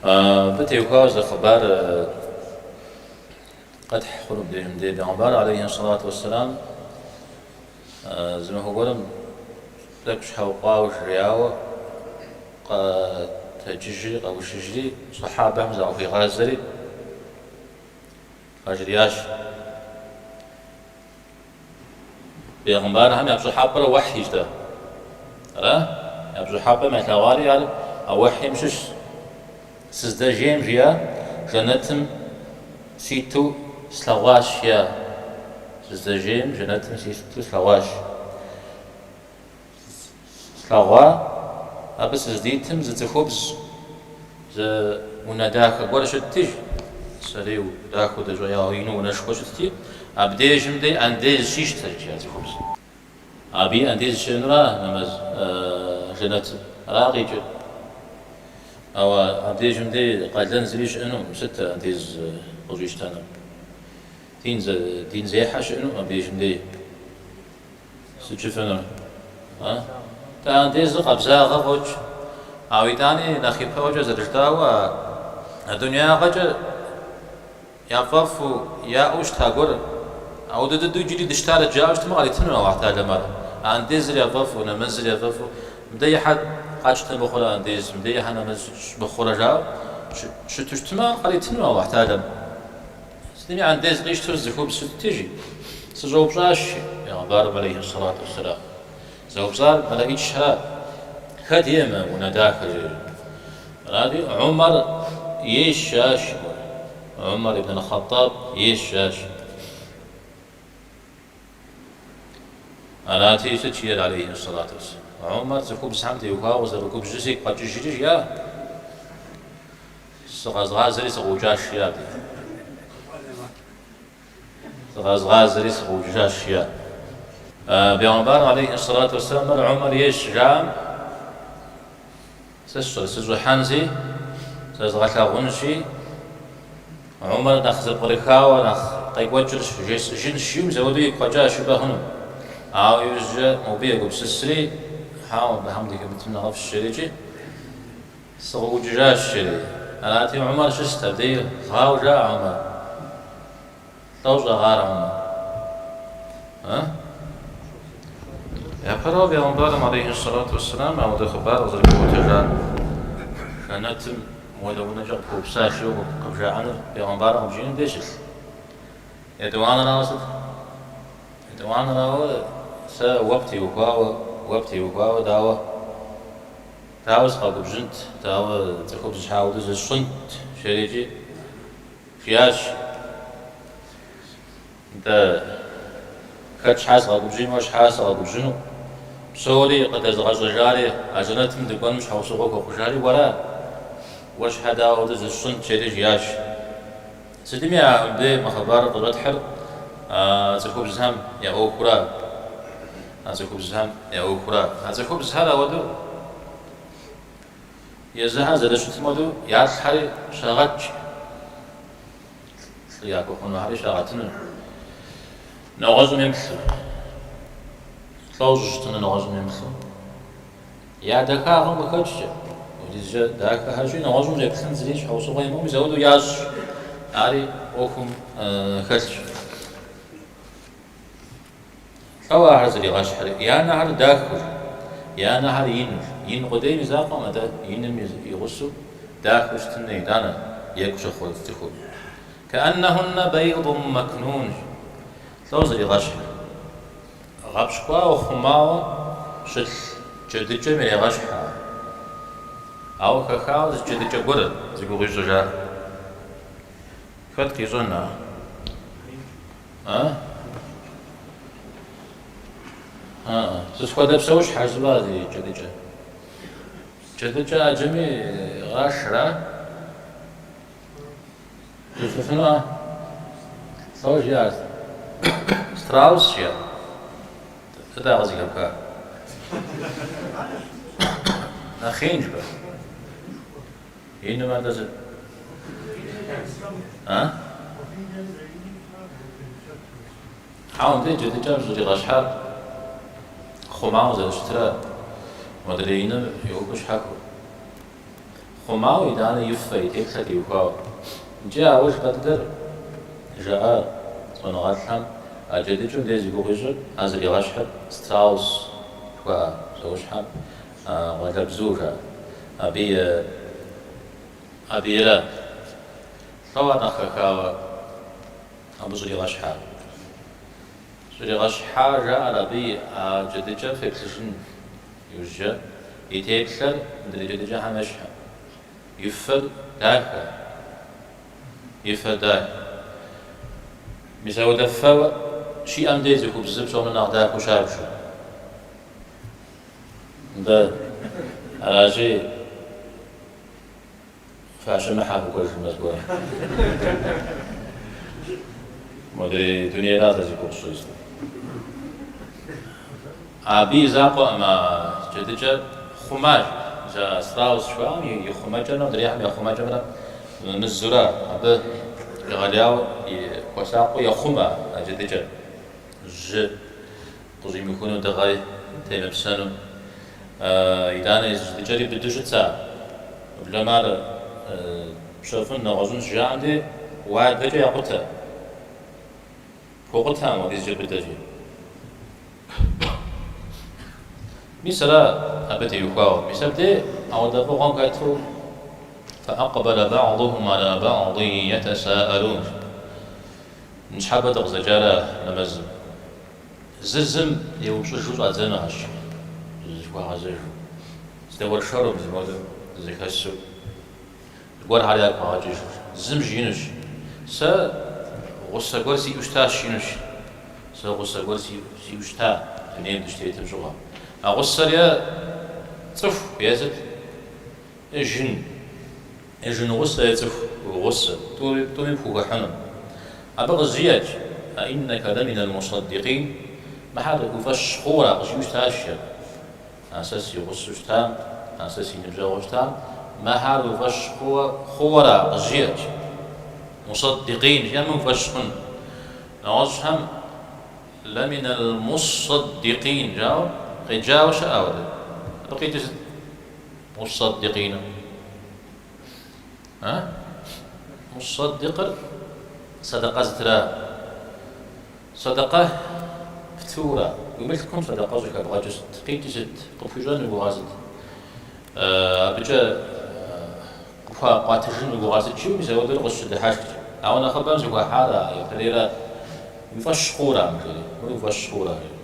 Абы теухуауэ зы хъыбар Къэтхь хъуну мыбдежым дей Бегъымбар алейхи сэлату уэсселам зы махуэ гуэрым тӏэкӏу щхьэукъуауэ жеяуэ къэтэджыжри, къэушыжри, сахьабэхэм закъыхуигъазэри къажриӏащ. Бегъымбархэм я пщӏыхьэпӏэр уэхьищ-тӏэ. Ара? Я пщӏыхьэпӏэм ялъэгъуари ар а уэхьим щыщщ. Сыздэжейм жиӏа, жэнэтым ситу слъэгъуащ, жиӏа. Сыздэжейм жэнэтым ситу слъэгъуащ. Слъэгъуа, абы сыздитым зы цӏыхубз, зы унэ дахэ гуэр щытти, сэрей дахэу дэщӏеяуэ ину унэшхуэ щытти, абдежым дей андез щищтэрт, жи а цӏыхубзым. Абы и андез щыӏэнура нэмэз жэнэтым? Ара къикӏыр? Ауэ абдежым дей къалэн зыри щыӏэнукъым, сыт андез къыщӏищтэнур? Дин зехьэ щыӏэнукъым абдежым дей. Сыт жыфӏэнур? А? Тӏэ андезыр къабзагъэ къокӏ. Ауэ итӏани нэхъ ипэӏуэкӏэ зэрыжытӏауэ, а дунеягъэкӏэ яфӏэфӏу, яӏэу щыта гуэр, ауэдэ дыдэу иджыри дыщытарэт жаӏэу щытмэ, къаритыну Алыхь Тэхьэлам ар. Андезыр яфӏэфӏу, нэмэзыр яфӏэфӏу, мыдэ ихьэ къатщтэ мыхъурэ андез, мыдэ ихьэ нэмэз мыхъурэ жаӏэу щыту щытмэ, ар къаритыну Алыхь Тэхьэлам. Сытми андез къищтэу зы цӏыхубз щытти, жи, сыщӏэупщӏащ, жи Бегъымбарым алейхи сэлату уэсселам. Зэупщӏар мэлэӏичхэрат. Хэт ей мы унэ дахэр, жери. Арати, Умар ейщ, жаӏащ. Умар ибн аль-Хъэттаб ейщ, жаӏащ. Арати, сыт жиӏэр алейхи сэлату уэсселам? Умар цӏыхубзхэм теухуауэ къызэрыгубжьыр сигу къэкӏыжри, жиӏа. Сыкъэзгъазэри сыкъыӏукӏащ, жиӏа абы. Сыкъэзгъазэри сыкъыӏукӏыжащ, жиӏа. Бегъымбарым алейхи сэлату уэсселам мыр Умар ейщ щыжаӏэм, сэ сщӏэрэ, сыщӏыхьэнщи, зэзгъэлъагъунщи, Умар нэхъ зэпкърыхауэ, нэхъ къекӏуэкӏыр жесӏэжынщ, жиӏэу мис апхуэдэу игу къэкӏащ жыпӏэ хъуну. Ауэ иужькӏэ мобы егупсысри, хьэуэ, мыбыхэм дыхэмытым нэхъыфӏщ, жери икӏи сыкъыӏукӏыжащ, жери. Арати, Умар щыст абдей, гъауэ жаӏэ Умар. Лӏо щӏэгъар Умар. А? Япэрауэ бегъымбарым алейхи сэлату уэсселам ауэдэ хъыбар къызэрыхуиӏуэтэжар. Жэнэтым мыуэдэ унэкӏэ къыпхуэупсащ жиӏэу къыбжаӏэнур бегъымбарым къыбжиӏэным деж щылъ. Етӏуанэрауэ сыт? Етӏуанэрауэ сэ уэ птеухуауэ, уэ птеухуауэ дауэ? Дауэ сыкъэгубжьынт, дауэ цӏыхубз щхьа ауэдэу зысщӏынт, жери икӏи жиӏащ. Нтӏэ, хэт щхьа сыкъэгубжьын, уэ щхьа сыкъэгубжьыну? Псори къыдэзыгъэщӏэжари, а жэнэтым дыкӏуэным щхьэусыгъуэ хуэхъужари уэра? Уэ щхьа дауэ ауэдэу зысщӏынт, жери жиӏащ. Сытми а мыбдеж мы хъыбарыр къыщӏэтхьыр а цӏыхубзхэм я ӏуэхура? А цӏыхубзхэм я ӏуэхура? А цӏыхубзхэр ауэдэу езыхэр зэрыщытым хуэдэу ялӏхэри щагъэтщ. Лӏы яхуэхъунухэри щагъэтыну. Нэгъуэщӏым емыплъу. Лӏо щӏыщытыну нэгъуэщӏым емыплъу. Я дахагъэм къыхэкӏкӏэ, апхуэдизкӏэ дахэхэщи, нэгъуэщӏым щӏеплъын зыри щхьэусыгъуэ имыӏэу мис апхуэдэу ящӏ. Ари ӏуэхум хэлъщ. Лӏо ахэр зригъэщхьыр, я нэхэр дахэу, я нэхэр ину. Ин къудейм и закъуэм, атӏэ иным и гъусэу дахэу щытын итӏанэ екӏу щыхъур цӏыхур. Кэӏэннэхуннэ бэйдун мэкнун. Лӏо зригъэщхьыр. Гъэпщкӏуауэ, хъумауэ щылъ джэдыкӏэм ирегъэщхь ар. Ауэ хэхауэ зы джэдыкӏэ гуэр зи гугъу ищӏыр жаӏэ. Хэт къищӏэн ар? А? А, сыт хуэдэ псэущхьэ жыпӏа зи джэдыкӏэ? Джэдыкӏэ ӏэджэми гъашра? Жыфӏэфынуӏэ? Лӏо жиӏар? Страус жиӏа? Сыт ар къызыхэпха? Нэхъ ин жыпӏэ? Инымэ атӏэ сыт? А? Хьэуэ, мыбдеж джэдыкӏэм щӏригъэщхьар хъумауэ зэрыщытра, модрей иным и ӏуэхур щхьэхуэу. Хъумауэ итӏанэ и фэ, и теплъэ теухуауэ. Иджы ауэ жыпӏэ дыдэр жаӏа щӏэныгъэлӏхэм а джэдыкӏэм дей зи гугъу ищӏыр, ар зригъэщхьыр страус жыхуаӏэ псэущхьэм къуалэбзу жаӏэ. Абы и абы ира. Лӏо ар нэхъ хэхауэ абы щӏригъэщхьар. Щӏригъэщхьа жаӏэр абы и а джэдыкӏэм феплъыжын иужькӏэ и теплъэр мыдрей джэдыкӏэхэм ещхьым. И фэр дахэ. И фэр дахэ. Мис ауэдэ фэ щиӏэм дей цӏыхубзыр псом нэхъ дахэу щабжыр. Нтӏэ, аращи, Фащымыхьэ фыкӏуэжмэ зыгуэр. Модрей дунейра сэ зи гугъу сщӏыр. Абы и закъуэкъым а джэдыкӏэр хъумащ. Мис а страус жыхуаӏэм и хъумэкӏэмрэ модрейхэм я хъумэкӏэмрэ мызура. Абы егъэлеяуэ и хуэсакъыу ехъумэ а джэдыкӏэр. Жьы къыщӏимыхуну, дыгъэ темыпсэну. Итӏанэ езы джэдыкӏэри быдэу щытщ ар. Уеблэмэ ар пщэфӏын нэгъуэщӏын щыжаӏэм дей уадэкӏэ якъутэ. Пхуэкъутэкъым апхуэдизкӏэ быдэщи. Мис ара абы теухуауэ. Мис абдей ауэдэ фӏыгъуэм хэту фэӏэкъбэлэ бэгъдухум ала бэгъдин етесаӏэлун. Ныщхьэбэ дыкъызэджара нэмэзым. Зыр зым еупщӏыжу щӏадзэнухэщ, зыхуагъэзэжу. Здэуэршэру мис мыуэдэу зэхэсу зыгуэрхэр ягу къагъэкӏыжу. Зым жиӏэнущ, Сэ гъусэ гуэр сиӏэу щытащ, жиӏэнущ. Сэ гъусэ гуэр сиӏэу щыта дунейм дыщытетым щыгъуэ. А гъусэр е цӏыху, е сыт, е жын. Е жын гъусэ, е цӏыху гъусэ, тӏури, тӏуми пхухыхьыну. Абы къызжиӏэт, Аиннэкэ лэминэл мусэддикъин, мыхьэр уи фӏэщ хъуура, къызжиӏэу щытащ абы. А сэ си гъусэу щытам, а сэ си ныбжьэгъуу щытам, мыхьэр уи фӏэщ хъууэ, хъууэра, къызжиӏэт. Мусэддикъин жиӏэмэ уи фӏэщ хъун. Нэгъуэщӏхэм лэминэл мусэддикъин жаӏэу къеджауэ щыӏэ ауэдэ. Абы къикӏыр сыт? Мусэддикъиным. А? Мусэддикъыр сэдэкъэ зытыра. Сэдэкъэ птыура. Уи мылъкум сэдэкъэ щӏыхэбгъэкӏыр сыт? Къикӏыр сыт? Къыпхуищӏэн уи гугъэр сыт? Абыкӏэ къыпхуакъуатыжын уи гугъэр сыт? Жиӏэу мис ауэдэр къысщыдыхьэшхкӏэ. Ауэ нэхъыбэм зыхуахьар а япэрейра. Уи фӏэщ хъуура мыр жери? Мыр уи фӏэщ хъуура жери?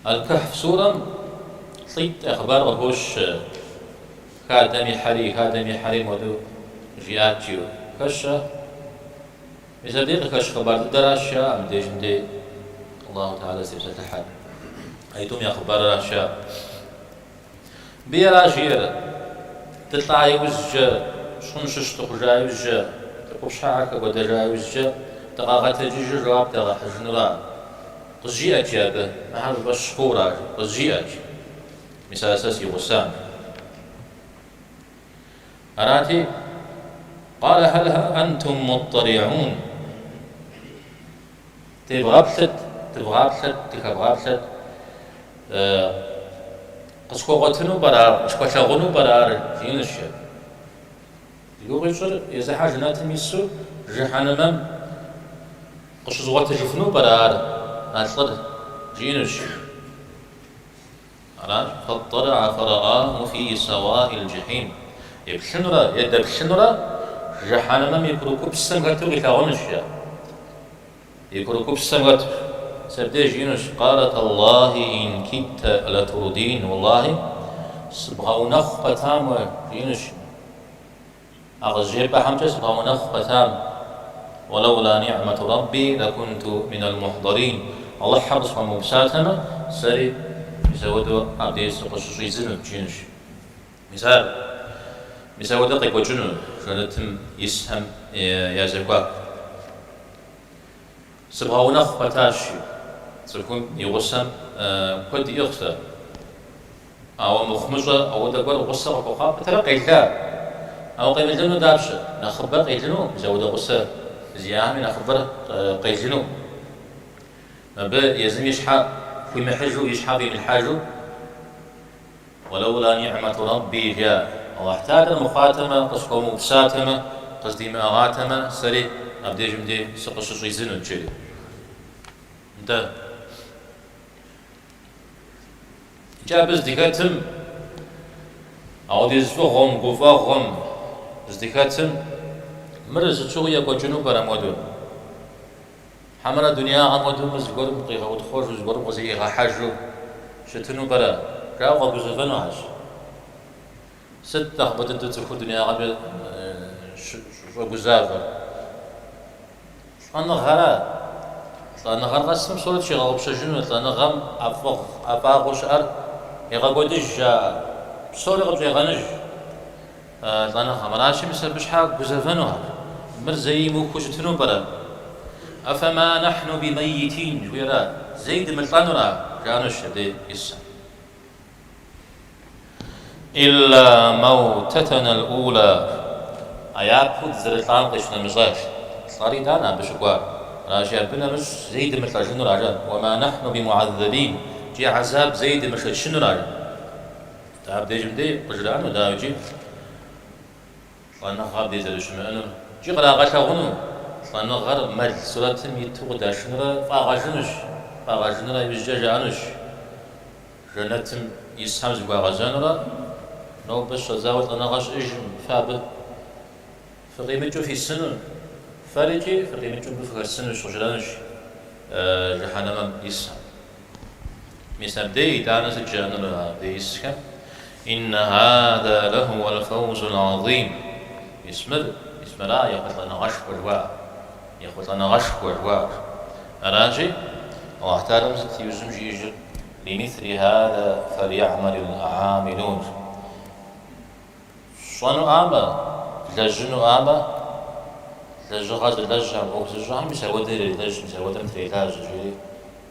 Аль-Кэхьф сурэм лӏитӏ я хъыбар къыхощ, хадэм ихьэри, хадэм ихьэри мыуэдэу жиӏат жиӏэу. Хэщ ар? Мис абдей къыхэщ хъыбар дыдэращ жаӏэ мыбдежым дей Аллаху Тэхьэлэ зытепсэлъыхьэр. Аитӏум я хъыбарыращ жаӏэ. Мыбы аращ жиӏэр, дылӏа иужькӏэ, щӏым щыщ дыхъужа иужькӏэ, ди къупщхьэхэр хэкӏуэдэжа иужькӏэ, дыкъагъэтэджыжу жэуап дагъэхьыжынура? Къызжиӏэт, жи абы, мыхьэр уи фӏэщ хъуура? жи, къызжиӏэт, жи. Мис ар сэ си гъусам. Арати, къалэ хьэл антум муттӏэлигӏун. Девгъэплъыт, дывгъаплъэт, дыхэвгъаплъэт. Къысхуэгъуэтыну пӏэрэ ар, къысхуэлъагъуну пӏэрэ ар, жиӏэнущ жи. Зи гугъу ищӏыр езыхьэр жэнэтым ису жыхьэнэмэм къыщызгъуэтыжыфыну пӏэрэ ар, а лӏыр, жиӏэнущ. Аращ, фэттӏэлэгьэ фэрэӏаху фи сэуаӏил джэхьим. Еплъынурэ е дэплъынурэ жыхьэнэмэм и курыкупсэм хэту къилъагъунущ, жаӏэ. И курыкупсэм хэту. Мис абдеж жиӏэнущ, Къалэ тэллахи ин кидтэ лэтурдин, уэллахи, сыбгъэунэхъу пэтам уэ, жиӏэнущ. А къызжепӏэхэмкӏэ сыбгъэунэхъу пэтам. Уэлэула ниӏмэту Рэбби лэкунту минал мухьдэрин. Алыхьыр къысхуэмыупсатэмэ, сэри мис ауэдэу абдеж сыкъыщыщӏидзынут, жиӏэнущ. Мис ар, мис ауэдэ къекӏуэкӏыну жэнэтым исхэм я зэхуаку. Сыбгъэунэхъу пэтащ, жи. Цӏыхум и гъусэм куэд иӏыгъщ. Ауэ мыхъумыщӏэ ауэдэ гуэр гъусэ къыхуэхъуа пэтрэ къела. Ауэ къемылыну дапщэ? Нэхъыбэр къелыну, мис ауэдэ гъусэ зиӏами нэхъыбэр къелыну. Мыбы езым и щхьэ хуимыхьыжу, и щхьэ фӏимылъхьэжу, Уэлэула ниӏмэту Рэбби, жаӏэ, Алыхь Тэхьэлэр мыхъуатэмэ, къысхуэмыупсатэмэ, къыздимыӏыгъатэмэ, сэри абдежым дей сыкъыщыщӏидзынут, жери. Нтӏэ. Икӏи абы здыхэтым, ауэдиз фӏыгъуэм, гуфӏэгъуэм здыхэтым, мыр сыт щыгъуи екӏуэкӏыну пӏэрэ мыуэдэу? Хьэмэрэ дунеягъэм хуэдэу мыр зыгуэрым къигъэутхъуэжу, зыгуэрым къызэӏигъэхьэжу щытыну пӏэрэ? Жаӏэу къэгузэвэнухэщ. Сыт нэхъыбэ дыдэу цӏыхур дунеягъэмкӏэ щӏэгузавэр? Лӏэныгъэра? Лӏэныгъэр къэсмэ псори тщигъэгъупщэжыну, лӏэныгъэм ӏэфӏыгъ, ӏэфӏагъыу щыӏэр егъэкӏуэдыж, жаӏэ. Псори къыпщӏегъэныж. Лӏэныгъэм. Аращи, мис абы щхьа гузэвэнухэр. Мыр зэи имыухыу щытыну пӏэрэ? Афэма нэхьну бимэйитин, жыхуиӏэра? Зэи дымылӏэнура? жаӏэнущ абдей исхэм. Илла мэутэтэнэл ула. А япэу дызэрылӏам къищынэмыщӏащ. Лӏэри итӏанэ абы щыкӏуар. Аращи, абы нэмыщӏ зэи дымылӏэжынура, жаӏэ. Уэма нэхьну бимугьэззэбин. Икӏи гьэзаб зэи дымышэчынура, жаӏэ. Дэ абдежым дей къыжраӏэну, дауикӏи, лӏэныгъэ абдей зэрыщымыӏэнур икӏи кърагъэлъэгъуну, лӏэныгъэр мэл сурэтым иту къыдашынурэ фӏагъэжынущ, фӏагъэжынурэ иужькӏэ жаӏэнущ, жэнэтым исхэм зыхуагъэзэнурэ, нобэ щыщӏэдзауэ лӏэныгъэ щыӏэжым, фэ абы фыкъимыкӏыу фисыну, фэрикӏи фыкъимыкӏыу мыбы фыхэсынущ, къыжраӏэнущ жыхьэнэмэм исхэм. Мис абдей итӏанэ сыт жаӏэнур абдей исхэм? Иннэ хаза лэхууэл фэузул гьэзим. Мис мыр, мис мыра ехъулӏэныгъэшхуэ жыхуаӏэр. Ехъулӏэныгъэшхуэ жыхуаӏэр. Аращи, Алыхь Тэхьэлам сыт иужьым жиӏэжыр? Лимисли хаза фэлйэгьмэлил гьамилун. Фщӏэнуӏамэ, влэжьынуӏамэ, лэжьыгъэ зылэжьхэм, ӏуэху зыщӏэхэм мис ауэдэ ирелэжь, мис ауэдэм трелажьэ, жери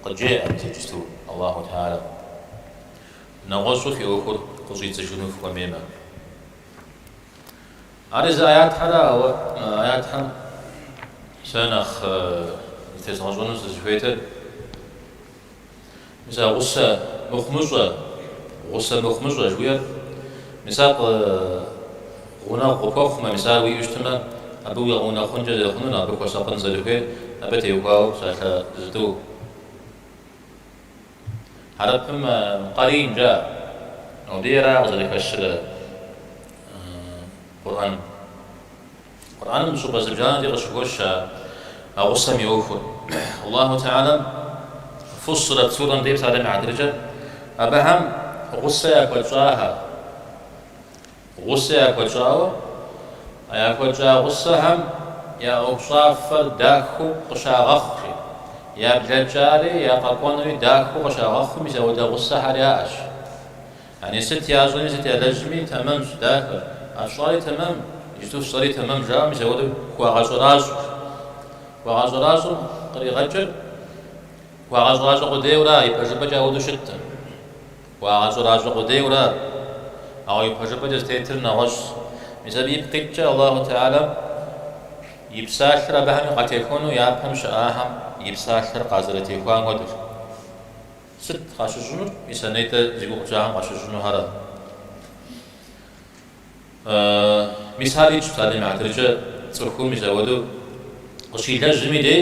къыджеӏэ мис иджысту Аллаху Тэхьэлэ. Нэгъуэщӏу фи ӏуэхур къыщӏидзыжыну фыхуэмеймэ. Ари зы аятхьэра, ауэ мы аятхьэм сэ нэхъ зытезгъэщӏэну сызыхуейтыр мис а гъусэ мыхъумыщӏэ, гъусэ мыхъумыщӏэ жыхуиӏэр, мис ар гъунэгъу къыпхуэхъумэ, мис ар уиӏэу щытмэ, абы уигъэунэхъункӏэ зэрыхъунур, абы хуэсакъын зэрыхуейр, абы теухуауэ псалъэ зытӏу. Хьэрыпым къэрин жаӏэ, абдейра къызэрыхэщыр Къурӏэным. Къурӏэным щӏыпӏэ зыбжанэ дей къыщыхощ а гъусэм и ӏуэхур. Аллаху Тэхьэлэм Фуссилэт сурэм дей псалъэм и хьэтыркӏэ абыхэм гъусэ яхуэтщӏахэр. Гъусэ яхуэтщӏауэ, а яхуэтщӏа гъусэхэм я ӏуэхущӏафэр дахэу къыщагъэхъу, жи. Я блэкӏари, я къэкӏуэнури дахэу къыщагъэхъуу мис ауэдэ гъусэхэр яӏэщ. Яни сыт ящӏэми, сыт ялэжьми тэмэмщ, дахэщ. А фщӏари тэмэм, иджыту фщӏэри тэмэм жаӏэу мис ауэдэу хуагъэщӏэращӏэу. Хуагъэщӏэращӏэм къригъэкӏыр хуагъэщӏэращӏэ къудейуэра, ипэжыпӏэкӏэ ауэдэу щыткъым. Хуагъэщӏэращӏэ къудейуэра, ауэ ипэжыпӏэкӏэ зытетыр нэгъуэщӏщ. Мис абы ипкъ иткӏэ Аллаху Тэхьэлэм и псалъэр абыхэми къатехуэну япэм щыӏахэм и псалъэр къазэрытехуам хуэдэщ. Сыт къащыщӏынур? Мис а нетӏэ зи гугъу тщӏахэм къащыщӏынухэр. Мис ар итщ псалъэм и хьэтыркӏэ цӏыхум мис ауэдэу къыщилэжьым и дей,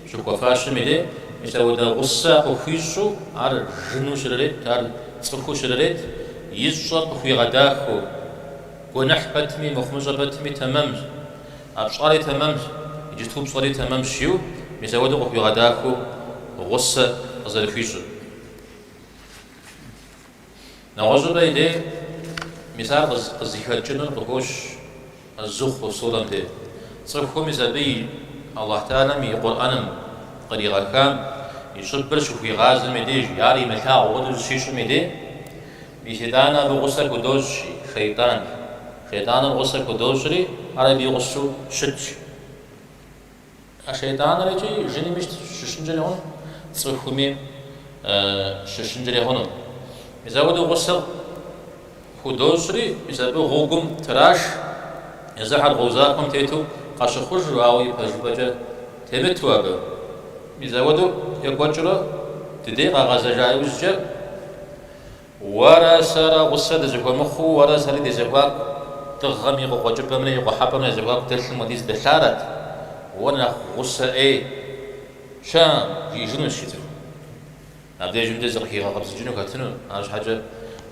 щыхуэфащэм и дей, мис ауэдэ гъусэ къыхуищӏу ар жыну щрырет, ар цӏыхуу щрырет, ищӏэр къыхуигъэдахэу, гуэныхь пэтми, мыхъумыщӏэ пэтми тэмэмщ, а пщӏари тэмэмщ, иджыту пщӏэри тэмэмщ жиӏэу, мис ауэдэу къыхуигъэдахэу гъусэ къызэрыхуищӏыр. Нэгъуэщӏыпӏэ и дей мис ар къызыхэкӏынур къыхощ Зухруф сурэм дей. Цӏыхум мис абы и Аллахь Тэхьэлэм и Къурӏэным къригъэхам и щӏыбыр щыхуигъазэм и деж, ар имылъагъу хуэдэу зыщищӏым и дей, мис итӏанэ абы гъусэ худощӏ шейтӏан. Шейтӏаныр гъусэ худощӏри, ар абы и гъусэу щытщ. А шейтӏаныр икӏи жынми щыщынкӏэри хъуну, цӏыхуми щыщынкӏэри хъуну. Мис апхуэдэу гъусэ худощӏри, мис абы гъуэгум траш, езыхэр гъуэгу захуэм тету къащыхъужу, ауэ ипэжыпӏэкӏэ темыту абы. Мис апхуэдэу екӏуэкӏыурэ дыдей къагъэзэжа иужькӏэ, Уэрэ сэрэ гъусэ дызэхуэмыхъуу, уэрэ сэри ди зэхуаку дыгъэм и къыкъуэкӏыпӏэмрэ и къухьэпӏэмрэ я зэхуаку дэлъым хуэдиз дэлъарэт, уэ нэхъ гъусэ ӏей щыӏэкъым, жиӏэжынущ жи цӏыхум. Абдежым дей зыкъыхигъэкъэбзыкӏыну хэтыну, арщхьэкӏэ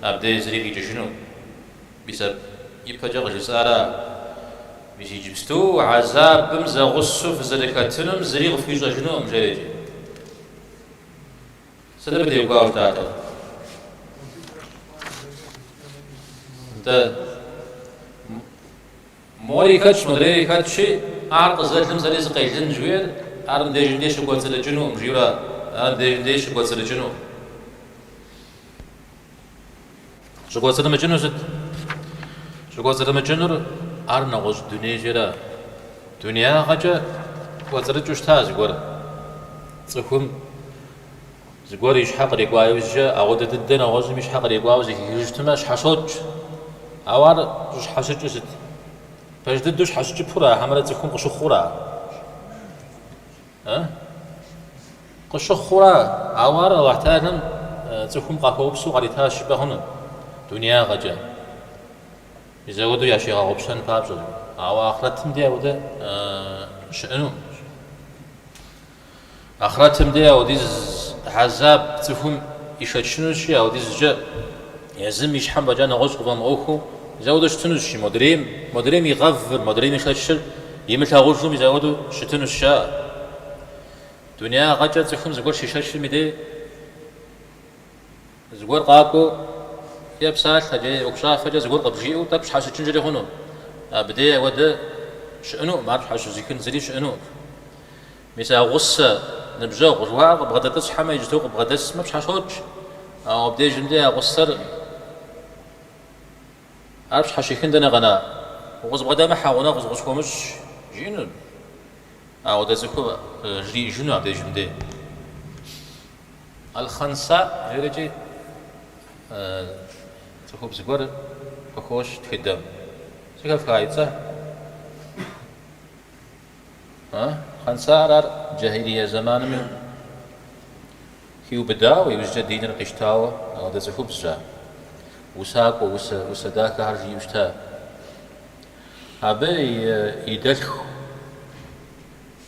абдеж зыри къикӏыжынукъым. Мис абы ипэкӏэ къыжысӏара, мис иджыпсту гьэзабым зэгъусэу фызэрыхэтынум зыри къыфхуищӏэжынукъым, жери икӏи. Сыт абы теухуауэ щытатэр? Нтӏэ, мори хэтщ, модрейри хэтщи, ар къызэлым сэри сыкъелын жыхуиӏэр, ар мыбдежым дей щыкӏуэцӏрыкӏынукъым, жиӏэурэ, ар мыбдежым дей щыкӏуэцӏрыкӏынукъым. Щӏыкӏуэцӏрымыкӏынур сыт? Щӏыкӏуэцӏрымыкӏынур ар нэгъуэщӏ дунейщӏера. Дунеягъэкӏэ кӏуэцӏрыкӏыу щыта зыгуэр. Цӏыхум зыгуэр и щхьэ кърикӏуа иужькӏэ, ауэдэ дыдэ нэгъуэщӏым и щхьэ кърикӏуауэ зэхихыжу щытмэ, щхьэщокӏ. Ауэ ар щӏыщхьэщыкӏыр сыт? Пэж дыдэу щхьэщыкӏыпура, хьэмэрэ цӏыхум къыщыхъура? Къыщыхъура, ауэ ар Алыхь Тэхьэлэм цӏыхум къахуэупсэу къаритащ жыпӏэ хъуну, дунеягъэкӏэ. Мис ауэдэу ящигъэгъупщэн папщӏэ. Ауэ ахърэтым дей ауэдэ щыӏэнукъым. Ахърэтым дей ауэдиз хьэзаб цӏыхум ишэчынущи, ауэдизкӏэ езым и щхьэм фӏэкӏа нэгъуэщӏ къыфӏэмыӏуэхуу, мис ауэдэу щытынущ, модрейм, модрейм игъэвыр, модрейм ишэчыр имылъагъужу мис ауэдэу щытынущ, жаӏэ. Дунеягъэкӏэ цӏыхум зыгуэр щишэчым и дей зыгуэр къакӏуэу е псалъэкӏэ, е ӏуэхущӏафэкӏэ зыгуэр къыбжиӏэу тӏэкӏу щхьэщыкӏынкӏэри хъуну. Абдей ауэдэ щыӏэнукъым, ар щхьэщызыхын зыри щыӏэнукъым. Мис а гъусэ, ныбжьэгъу жыхуаӏэр къыбгъэдэтӏысхьэмэ, иджыту къыбгъэдэсмэ, пщхьэщокӏ. Ауэ абдежым дей а гъусэр. Ар пщхьэщихын дэнэ къэна? Укъызбгъэдэмыхьэ, гъунэгъу зыкъысхуомыщӏ, жиӏэну. Ауэдэ цӏыхур жриӏэжыну абдежым дей. Аль-Хъэнса жерикӏи цӏыхубз гуэр къыхощ тхыдэм. Зэхэфха и цӏэ? Хъэнсар ар джахилие зэманми хиубыдауэ, иужькӏэ диныр къищтауэ ауэдэ цӏыхубзщ ар. Усакӏуэ, усэ, усэ дахэхэр жиӏэу щыта. Абы и дэлъху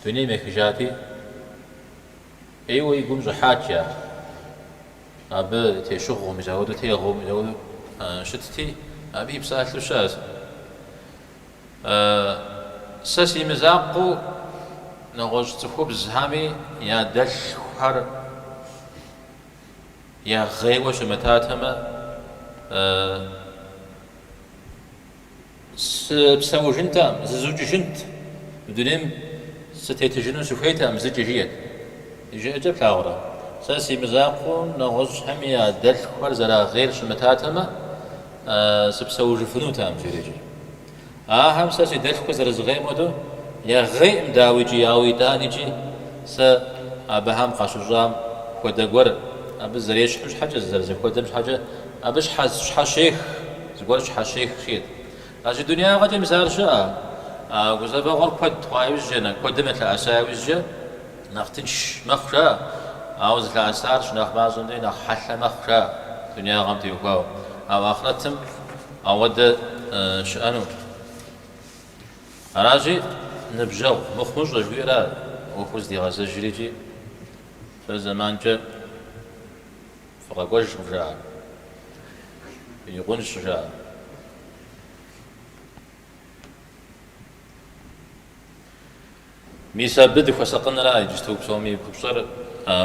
дунейм ехыжати, ӏейуэ и гум щӏыхьат жаӏэ. Абы тещыгъуэу, мис ауэдэу тегъыу, мис ауэдэу щытти, абы и псалъэу щыӏэщ. Сэ си мызакъуэу нэгъуэщӏ цӏыхубзхэми я дэлъхухэр ягъейуэ щымытатэмэ, сыпсэужынтэкъым, зызукӏыжынт, мы дунейм сытетыжыну сыхуейтэкъым зыкӏи, жиӏэт. И жыӏэкӏэ плъагъурэ? Сэ си мызакъуэу нэгъуэщӏхэми я дэлъхухэр зэрагъейр щымытатэмэ, Сыпсэужыфынутэкъым, жерикӏи. Ахэм сэ си дэлъхур зэрызгъейм хуэдэу ягъейкъым, дауикӏи, ауэ итӏаникӏи сэ абыхэм къащыщӏам хуэдэ гуэр, абы зэрещхьым щхьэкӏэ, зэрызэхуэдэм щхьэкӏэ, абы щхьэщех, зыгуэр щхьэщех, жиӏэт. Аращи, дунеягъэкӏэ мис ар щыӏэ, а гузэвэгъуэр куэд хъуа иужькӏэ, куэдым ялъэӏэса иужькӏэ, Нэхъ тынш мэхъу, жаӏэ, ауэ зылъэӏэсар щынэхъ мащӏэм дей нэхъ хьэлъэ мэхъу, жаӏэ, дунеягъэм теухуауэ. Ауэ ахърэтым ауэдэ щыӏэну. Аращи, ныбжьэгъу мыхъумыщӏэ жыхуиӏэра ӏуэхур здигъэзэжыр икӏи фэ зэманкӏэ фыкъэкӏуэж къывжаӏэ, ирикъунщ жаӏэ. Мис абы дыхуэсакъынра иджысту псоми и купщӏэр,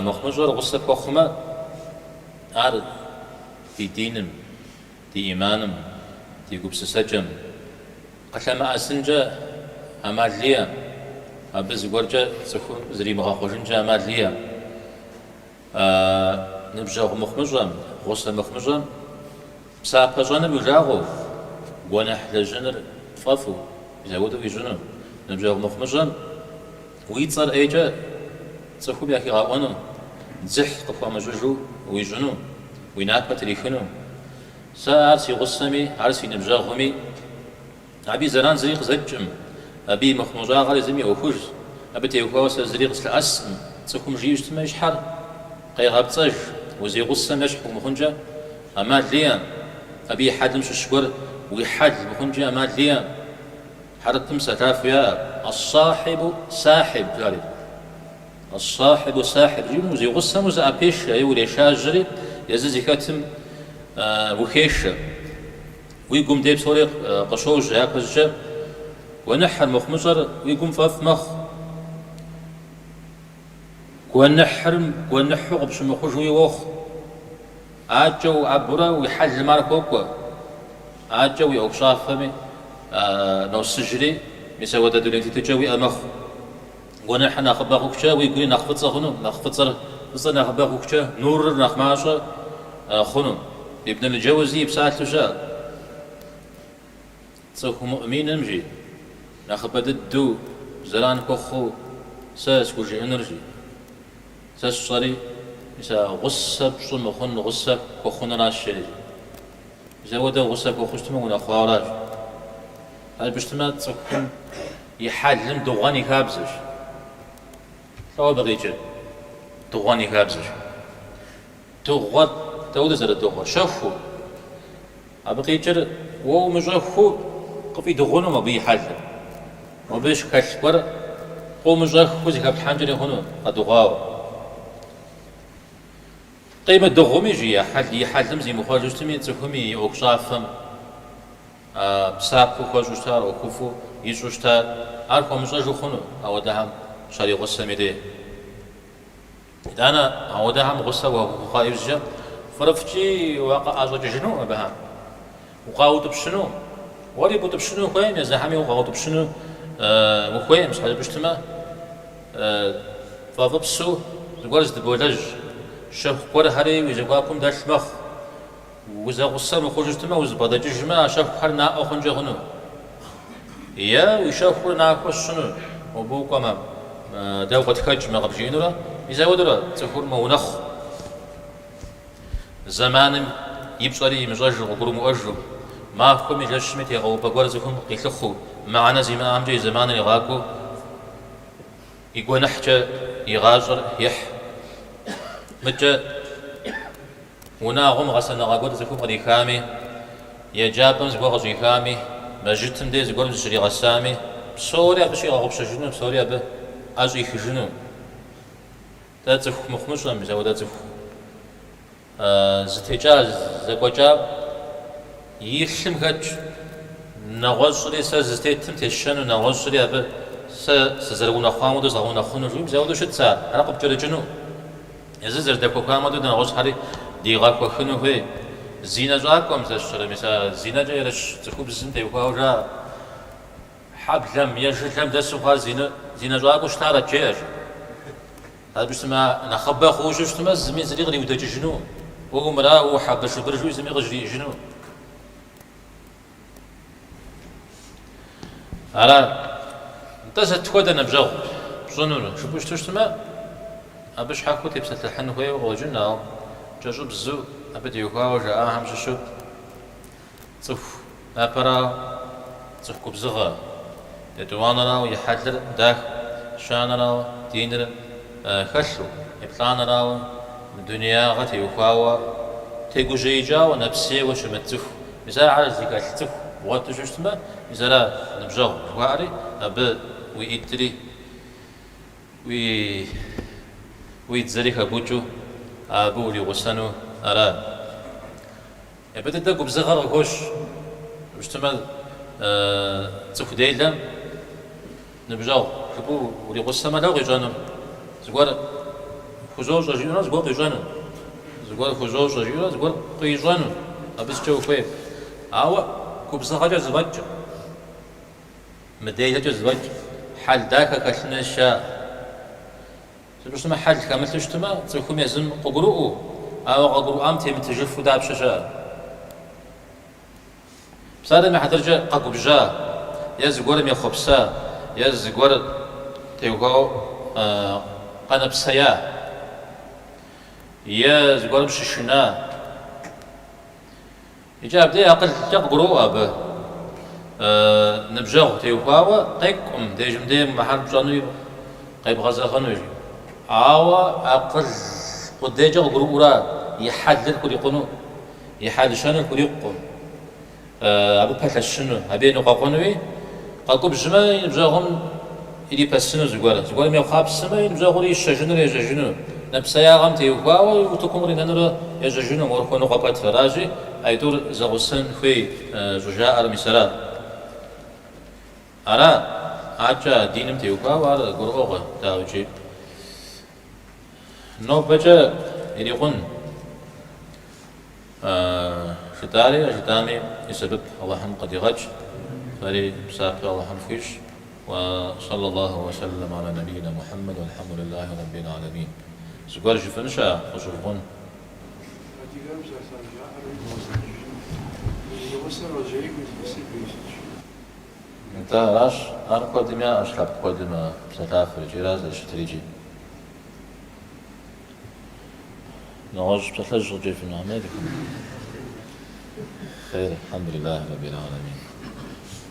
мыхъумыщӏэр гъусэ пхуэхъумэ, ар ди диным, ди ӏиманым, ди гупсысэкӏэм къылъэмыӏэсынкӏэ ӏэмал иӏэм, абы зыгуэркӏэ цӏыхум зримыгъэхъуэжынкӏэ ӏэмал иӏэм. Ныбжьэгъу мыхъумыщӏэм, гъусэ мыхъумыщӏэм псапэ щӏэныр уи жагъуэу, гуэныхь лэжьыныр пфӏэфӏу, мис апхуэдэу уищӏыну. Ныбжьэгъу мыхъумыщӏэм уи цӏэр ӏейкӏэ цӏыхум яхигъэӏуэну, дзыхь къыпхуамыщӏыжу уищӏыну, уи напэ трихыну. Сэ ар си гъусэми, ар си ныбжьэгъуми, Абы и зэран зыри къызэкӏкъым, абы и мыхъумыщӏагъэр езым и ӏуэхужщ, абы теухуауэ сэ зыри къыслъэӏэскъым, цӏыхум жиӏэу щытмэ, и щхьэр къегъэпцӏэж, узигъусэм ещхь умыхъункӏэ ӏэмал иӏэм, абы и хьэлым щыщ гуэр уи хьэл мыхъункӏи ӏэмал иӏэм. Хьэрыпым псэлъафэу яӏэр, Ас-сахибу сахиб, жари. Ас-сахибу сахиб жиӏэм узигъусэм узыӏэпешэ е урешажьэри, езыр зыхэтым ухешэ. Уи гум дей псори къыщожьэ япэщӏыкӏэ, гуэныхьыр, мыхъумыщӏэр уи гум фӏэфӏ мэхъу. Гуэныхьыр гуэныхьу къыпщымыхъужуи уохъу. Акӏэ уӏэбурэ уи хьэлым ар хуокӏуэ. Акӏэ уи ӏуэхущӏафэми носыжри, мис апхуэдэ дуней тетыкӏэ уиӏэ мэхъу. Гуэныхьыр нэхъыбэ хъухукӏэ уи гури нэхъ фӏыцӏэ хъуну, нэхъ фӏыцӏэр фӏыцӏэр нэхъыбэ хъухукӏэ нурыр нэхъ мащӏэ хъуну. Ибн аль-Джэузи и псалъэу щыӏэ. Цӏыху муӏминым, жи, нэхъыбэ дыдэу зэран хуэхъуу сэ схужыӏэнур, жи. Сэ сщӏэри, мис а гъусэ пщӏы мыхъун гъусэ хуэхъуныращ, жери. Мис ауэдэ гъусэ хуэхъуу щытмэ, унэхъуауэращ. Абы щытмэ, цӏыхум и хьэлым дыгъуэн и хабзэщ. Лӏо абы къикӏыр? Дыгъуэн и хабзэщ. Дыгъуэр дауэдэ зэрыдыгъуэр? Щэхуу. Абы къикӏыр уэ умыщӏэххэу къыфӏидыгъуну абы и хьэлыр. Абы хэлъ гуэр къыумыщӏэххэу зыхэплъхьэнкӏэри хъуну, къэдыгъуауэ. Къимыдыгъуми, жи, и хьэлым зимыхъуэжу щытми, цӏыхум и ӏуэхущӏафэм псапэу хуэщӏу щытар, ӏуэхуфӏу ищӏу щытар, ар хуэмыщӏэжу хъуну ауэдэхэм щаригъусэм и дей. Итӏанэ ауэдэхэм гъусэ уахуэхъуа иужькӏэ фӏырыфӏкӏи уакъыӏэщӏэкӏыжынукъым абыхэм, укъаутӏыпщыну. Уэри бутӏыпщыну ухуейкъым, езыхэми укъаутӏыпщыну ухуейкъым, щхьэ жыпӏэу щытмэ, фӏэфӏыпсу зыгуэр зыдыболэжь, щэху гуэрхэри уи зэхуакум дэлъ мэхъу. Узэгъусэ мыхъужу щытмэ, узэбгъэдэкӏыжмэ, а щэхухэр наӏуэ хъункӏэ хъуну. Е уи щэхур нахуэ сщӏыну, мобы укӏуэмэ, дэ укъытхэкӏмэ къыбжиӏэнурэ, мис апхуэдэурэ цӏыхур мэунэхъу. Зэманым и пщӏэри имыщӏэжу, къыгурымыӏуэжу, махуэми жэщми тегъэупӏэ гуэр цӏыхум къилъыхъуу, мыхьэнэ зимыӏэмкӏэ и зэманыр игъакӏуэу, и гуэныхькӏэ и гъащӏэр ехь. Мыдкӏэ унагъуэм гъэсэныгъэ гуэр цӏыхум кърихами, еджапӏэм зыгуэр къыщӏихами, мэжджытым дей зыгуэрым зыщригъэсами, псори абы щигъэгъупщэжыну, псори абы ӏэщӏихыжыну. Дэ цӏыху мыхъумыщӏэм, мис апхуэдэ цӏыху зытекӏа, зэкӏуэкӏа и лъым хэтщ. Нэгъуэщӏри сэ зытетым тесшэну, нэгъуэщӏри абы сэ сызэрыунэхъуам хуэдэу згъэунэхъуну жиӏэу, мис апхуэдэу щытщ ар, ар къыпкӏэрыкӏыну. Езыр зэрыдэхуэхам хуэдэу дэ нэгъуэщӏхэри дигъэхуэхыну хуей. Зинэ щӏакӏуэм, сэ сщӏэрэ, мис а зинэкӏэ ерыщ цӏыхубзым теухуауэ жаӏэ. Хьэблэм е жылэм дэсу хъуар зинэ щӏакӏуэу щытарэт, жеӏэ жи. Абы щытмэ, нэхъыбэ хъууэ щытмэ, зыми зыри къриудэкӏыжыну, уэ умыра, уэ ухьэбыршыбыр жиӏэу зыми къыжриӏэжыну. Ара, нтӏэ сыт хуэдэ ныбжьэгъу пщӏынур жыпӏэу щыту щытмэ, абы щхьэхуэу тепсэлъыхьын хуейуэ къыщӏэкӏын, ауэ кӏэщӏыбзэу абы теухуауэ жаӏахэм щыщу Цӏыху япэрауэ, цӏыху губзыгъэ, етӏуанэрауэ, и хьэлыр дахэу, щанэрауэ, диныр хэлъу, еплӏанэрауэ, мы дунеягъэ теухуауэ тегужьеикӏауэ, нэпсейуэ щымыт цӏыху. Мис ахэр зыхэлъ цӏыху бгъуэту щытмэ, мис ара ныбжьэгъу жыхуаӏэри, абы уи ӏитӏри, уи дзэри хэбукӏыу абы уригъусэну ара. Абы дыдэ губзыгъэр къыхощ. Щытмэ, цӏыху делэм ныбжьэгъу жыпӏэу уригъусэмэ, лэу къищӏэнур? Зыгуэр хузощӏэ жиӏэурэ зыгуэр къищӏэну. Зыгуэр хузощӏэ жиӏэурэ зыгуэр къищӏэну. Абы сыткӏэ ухуей? Ауэ губзыгъэкӏэ зэфӏэкӏ, мыделэкӏэ зэфӏэкӏ, хьэл дахэ хэлъын хуейщ жаӏэ. Сыту щытмэ, хьэл хэмылъу щытмэ, цӏыхум езым къыгурыӏуэу, ауэ къыгурыӏуам темытыжыфу дапщэ щыӏэ? Псалъэм и хьэтыркӏэ къэгубжьа, е зыгуэрым ехъуэпса, е зыгуэр теухуауэ къэнэпсея, е зыгуэрым щышына. Иджы абдей акъылкӏэ къыгуроӏуэ абы ныбжьэгъу теухуауэ къекӏукъым, дежым дей мыхьэр пщӏэнуи къебгъэзэгъыну жи. Ауэ акъыл къудейкӏэ къыгурыӏуэурэ и хьэлыр хурикъуну, и хьэл-щэныр хурикъукъым, абы пэлъэщыну, абы еныкъуэкъунуи, къэгубжьмэ и ныбжьэгъум ирипэсыну зыгуэр, зыгуэрым ехъуапсэмэ и ныбжьэгъур ищэжынурэ ежьэжыну, нэпсеягъэм теухуауэ утыкум къринэнурэ ежьэжыну, мор хуэныкъуэ пэтрэ. Аращи, аитӏур зэгъусэн хуей щӏыжаӏэр мис ара. Ара, адэкӏэ диным теухуауэ ар гурыӏуэгъуэ, дауикӏи. Нобэкӏэ ирикъун жытӏари, жытӏами и сэбэп Алыхьым къыдигъэкӏ, фэри псапэ Алыхьым фхуищӏ. Уа саллаллаху уа саллам аля набийна Мухьэммэд уалхьэмду лиллахи раббил аламин. Зыгуэр жыфӏэн щыӏэ, къыщӏывгъун? Адыгэм псалъэжь жаӏэри бгъэзэжыжын. Узигъусэр гъэжьейм илъэсибл исынщ. Нтӏэ, аращ, ар куэдым яӏэщ, лъэпкъ куэдым а псэлъафэр икӏи ара зэрыщытыр икӏи. Нэгъуэщӏ псалъэжь къыджефӏэну хуэмейхэм. Хъейр, алхьэмдулиллахи раббил аламин.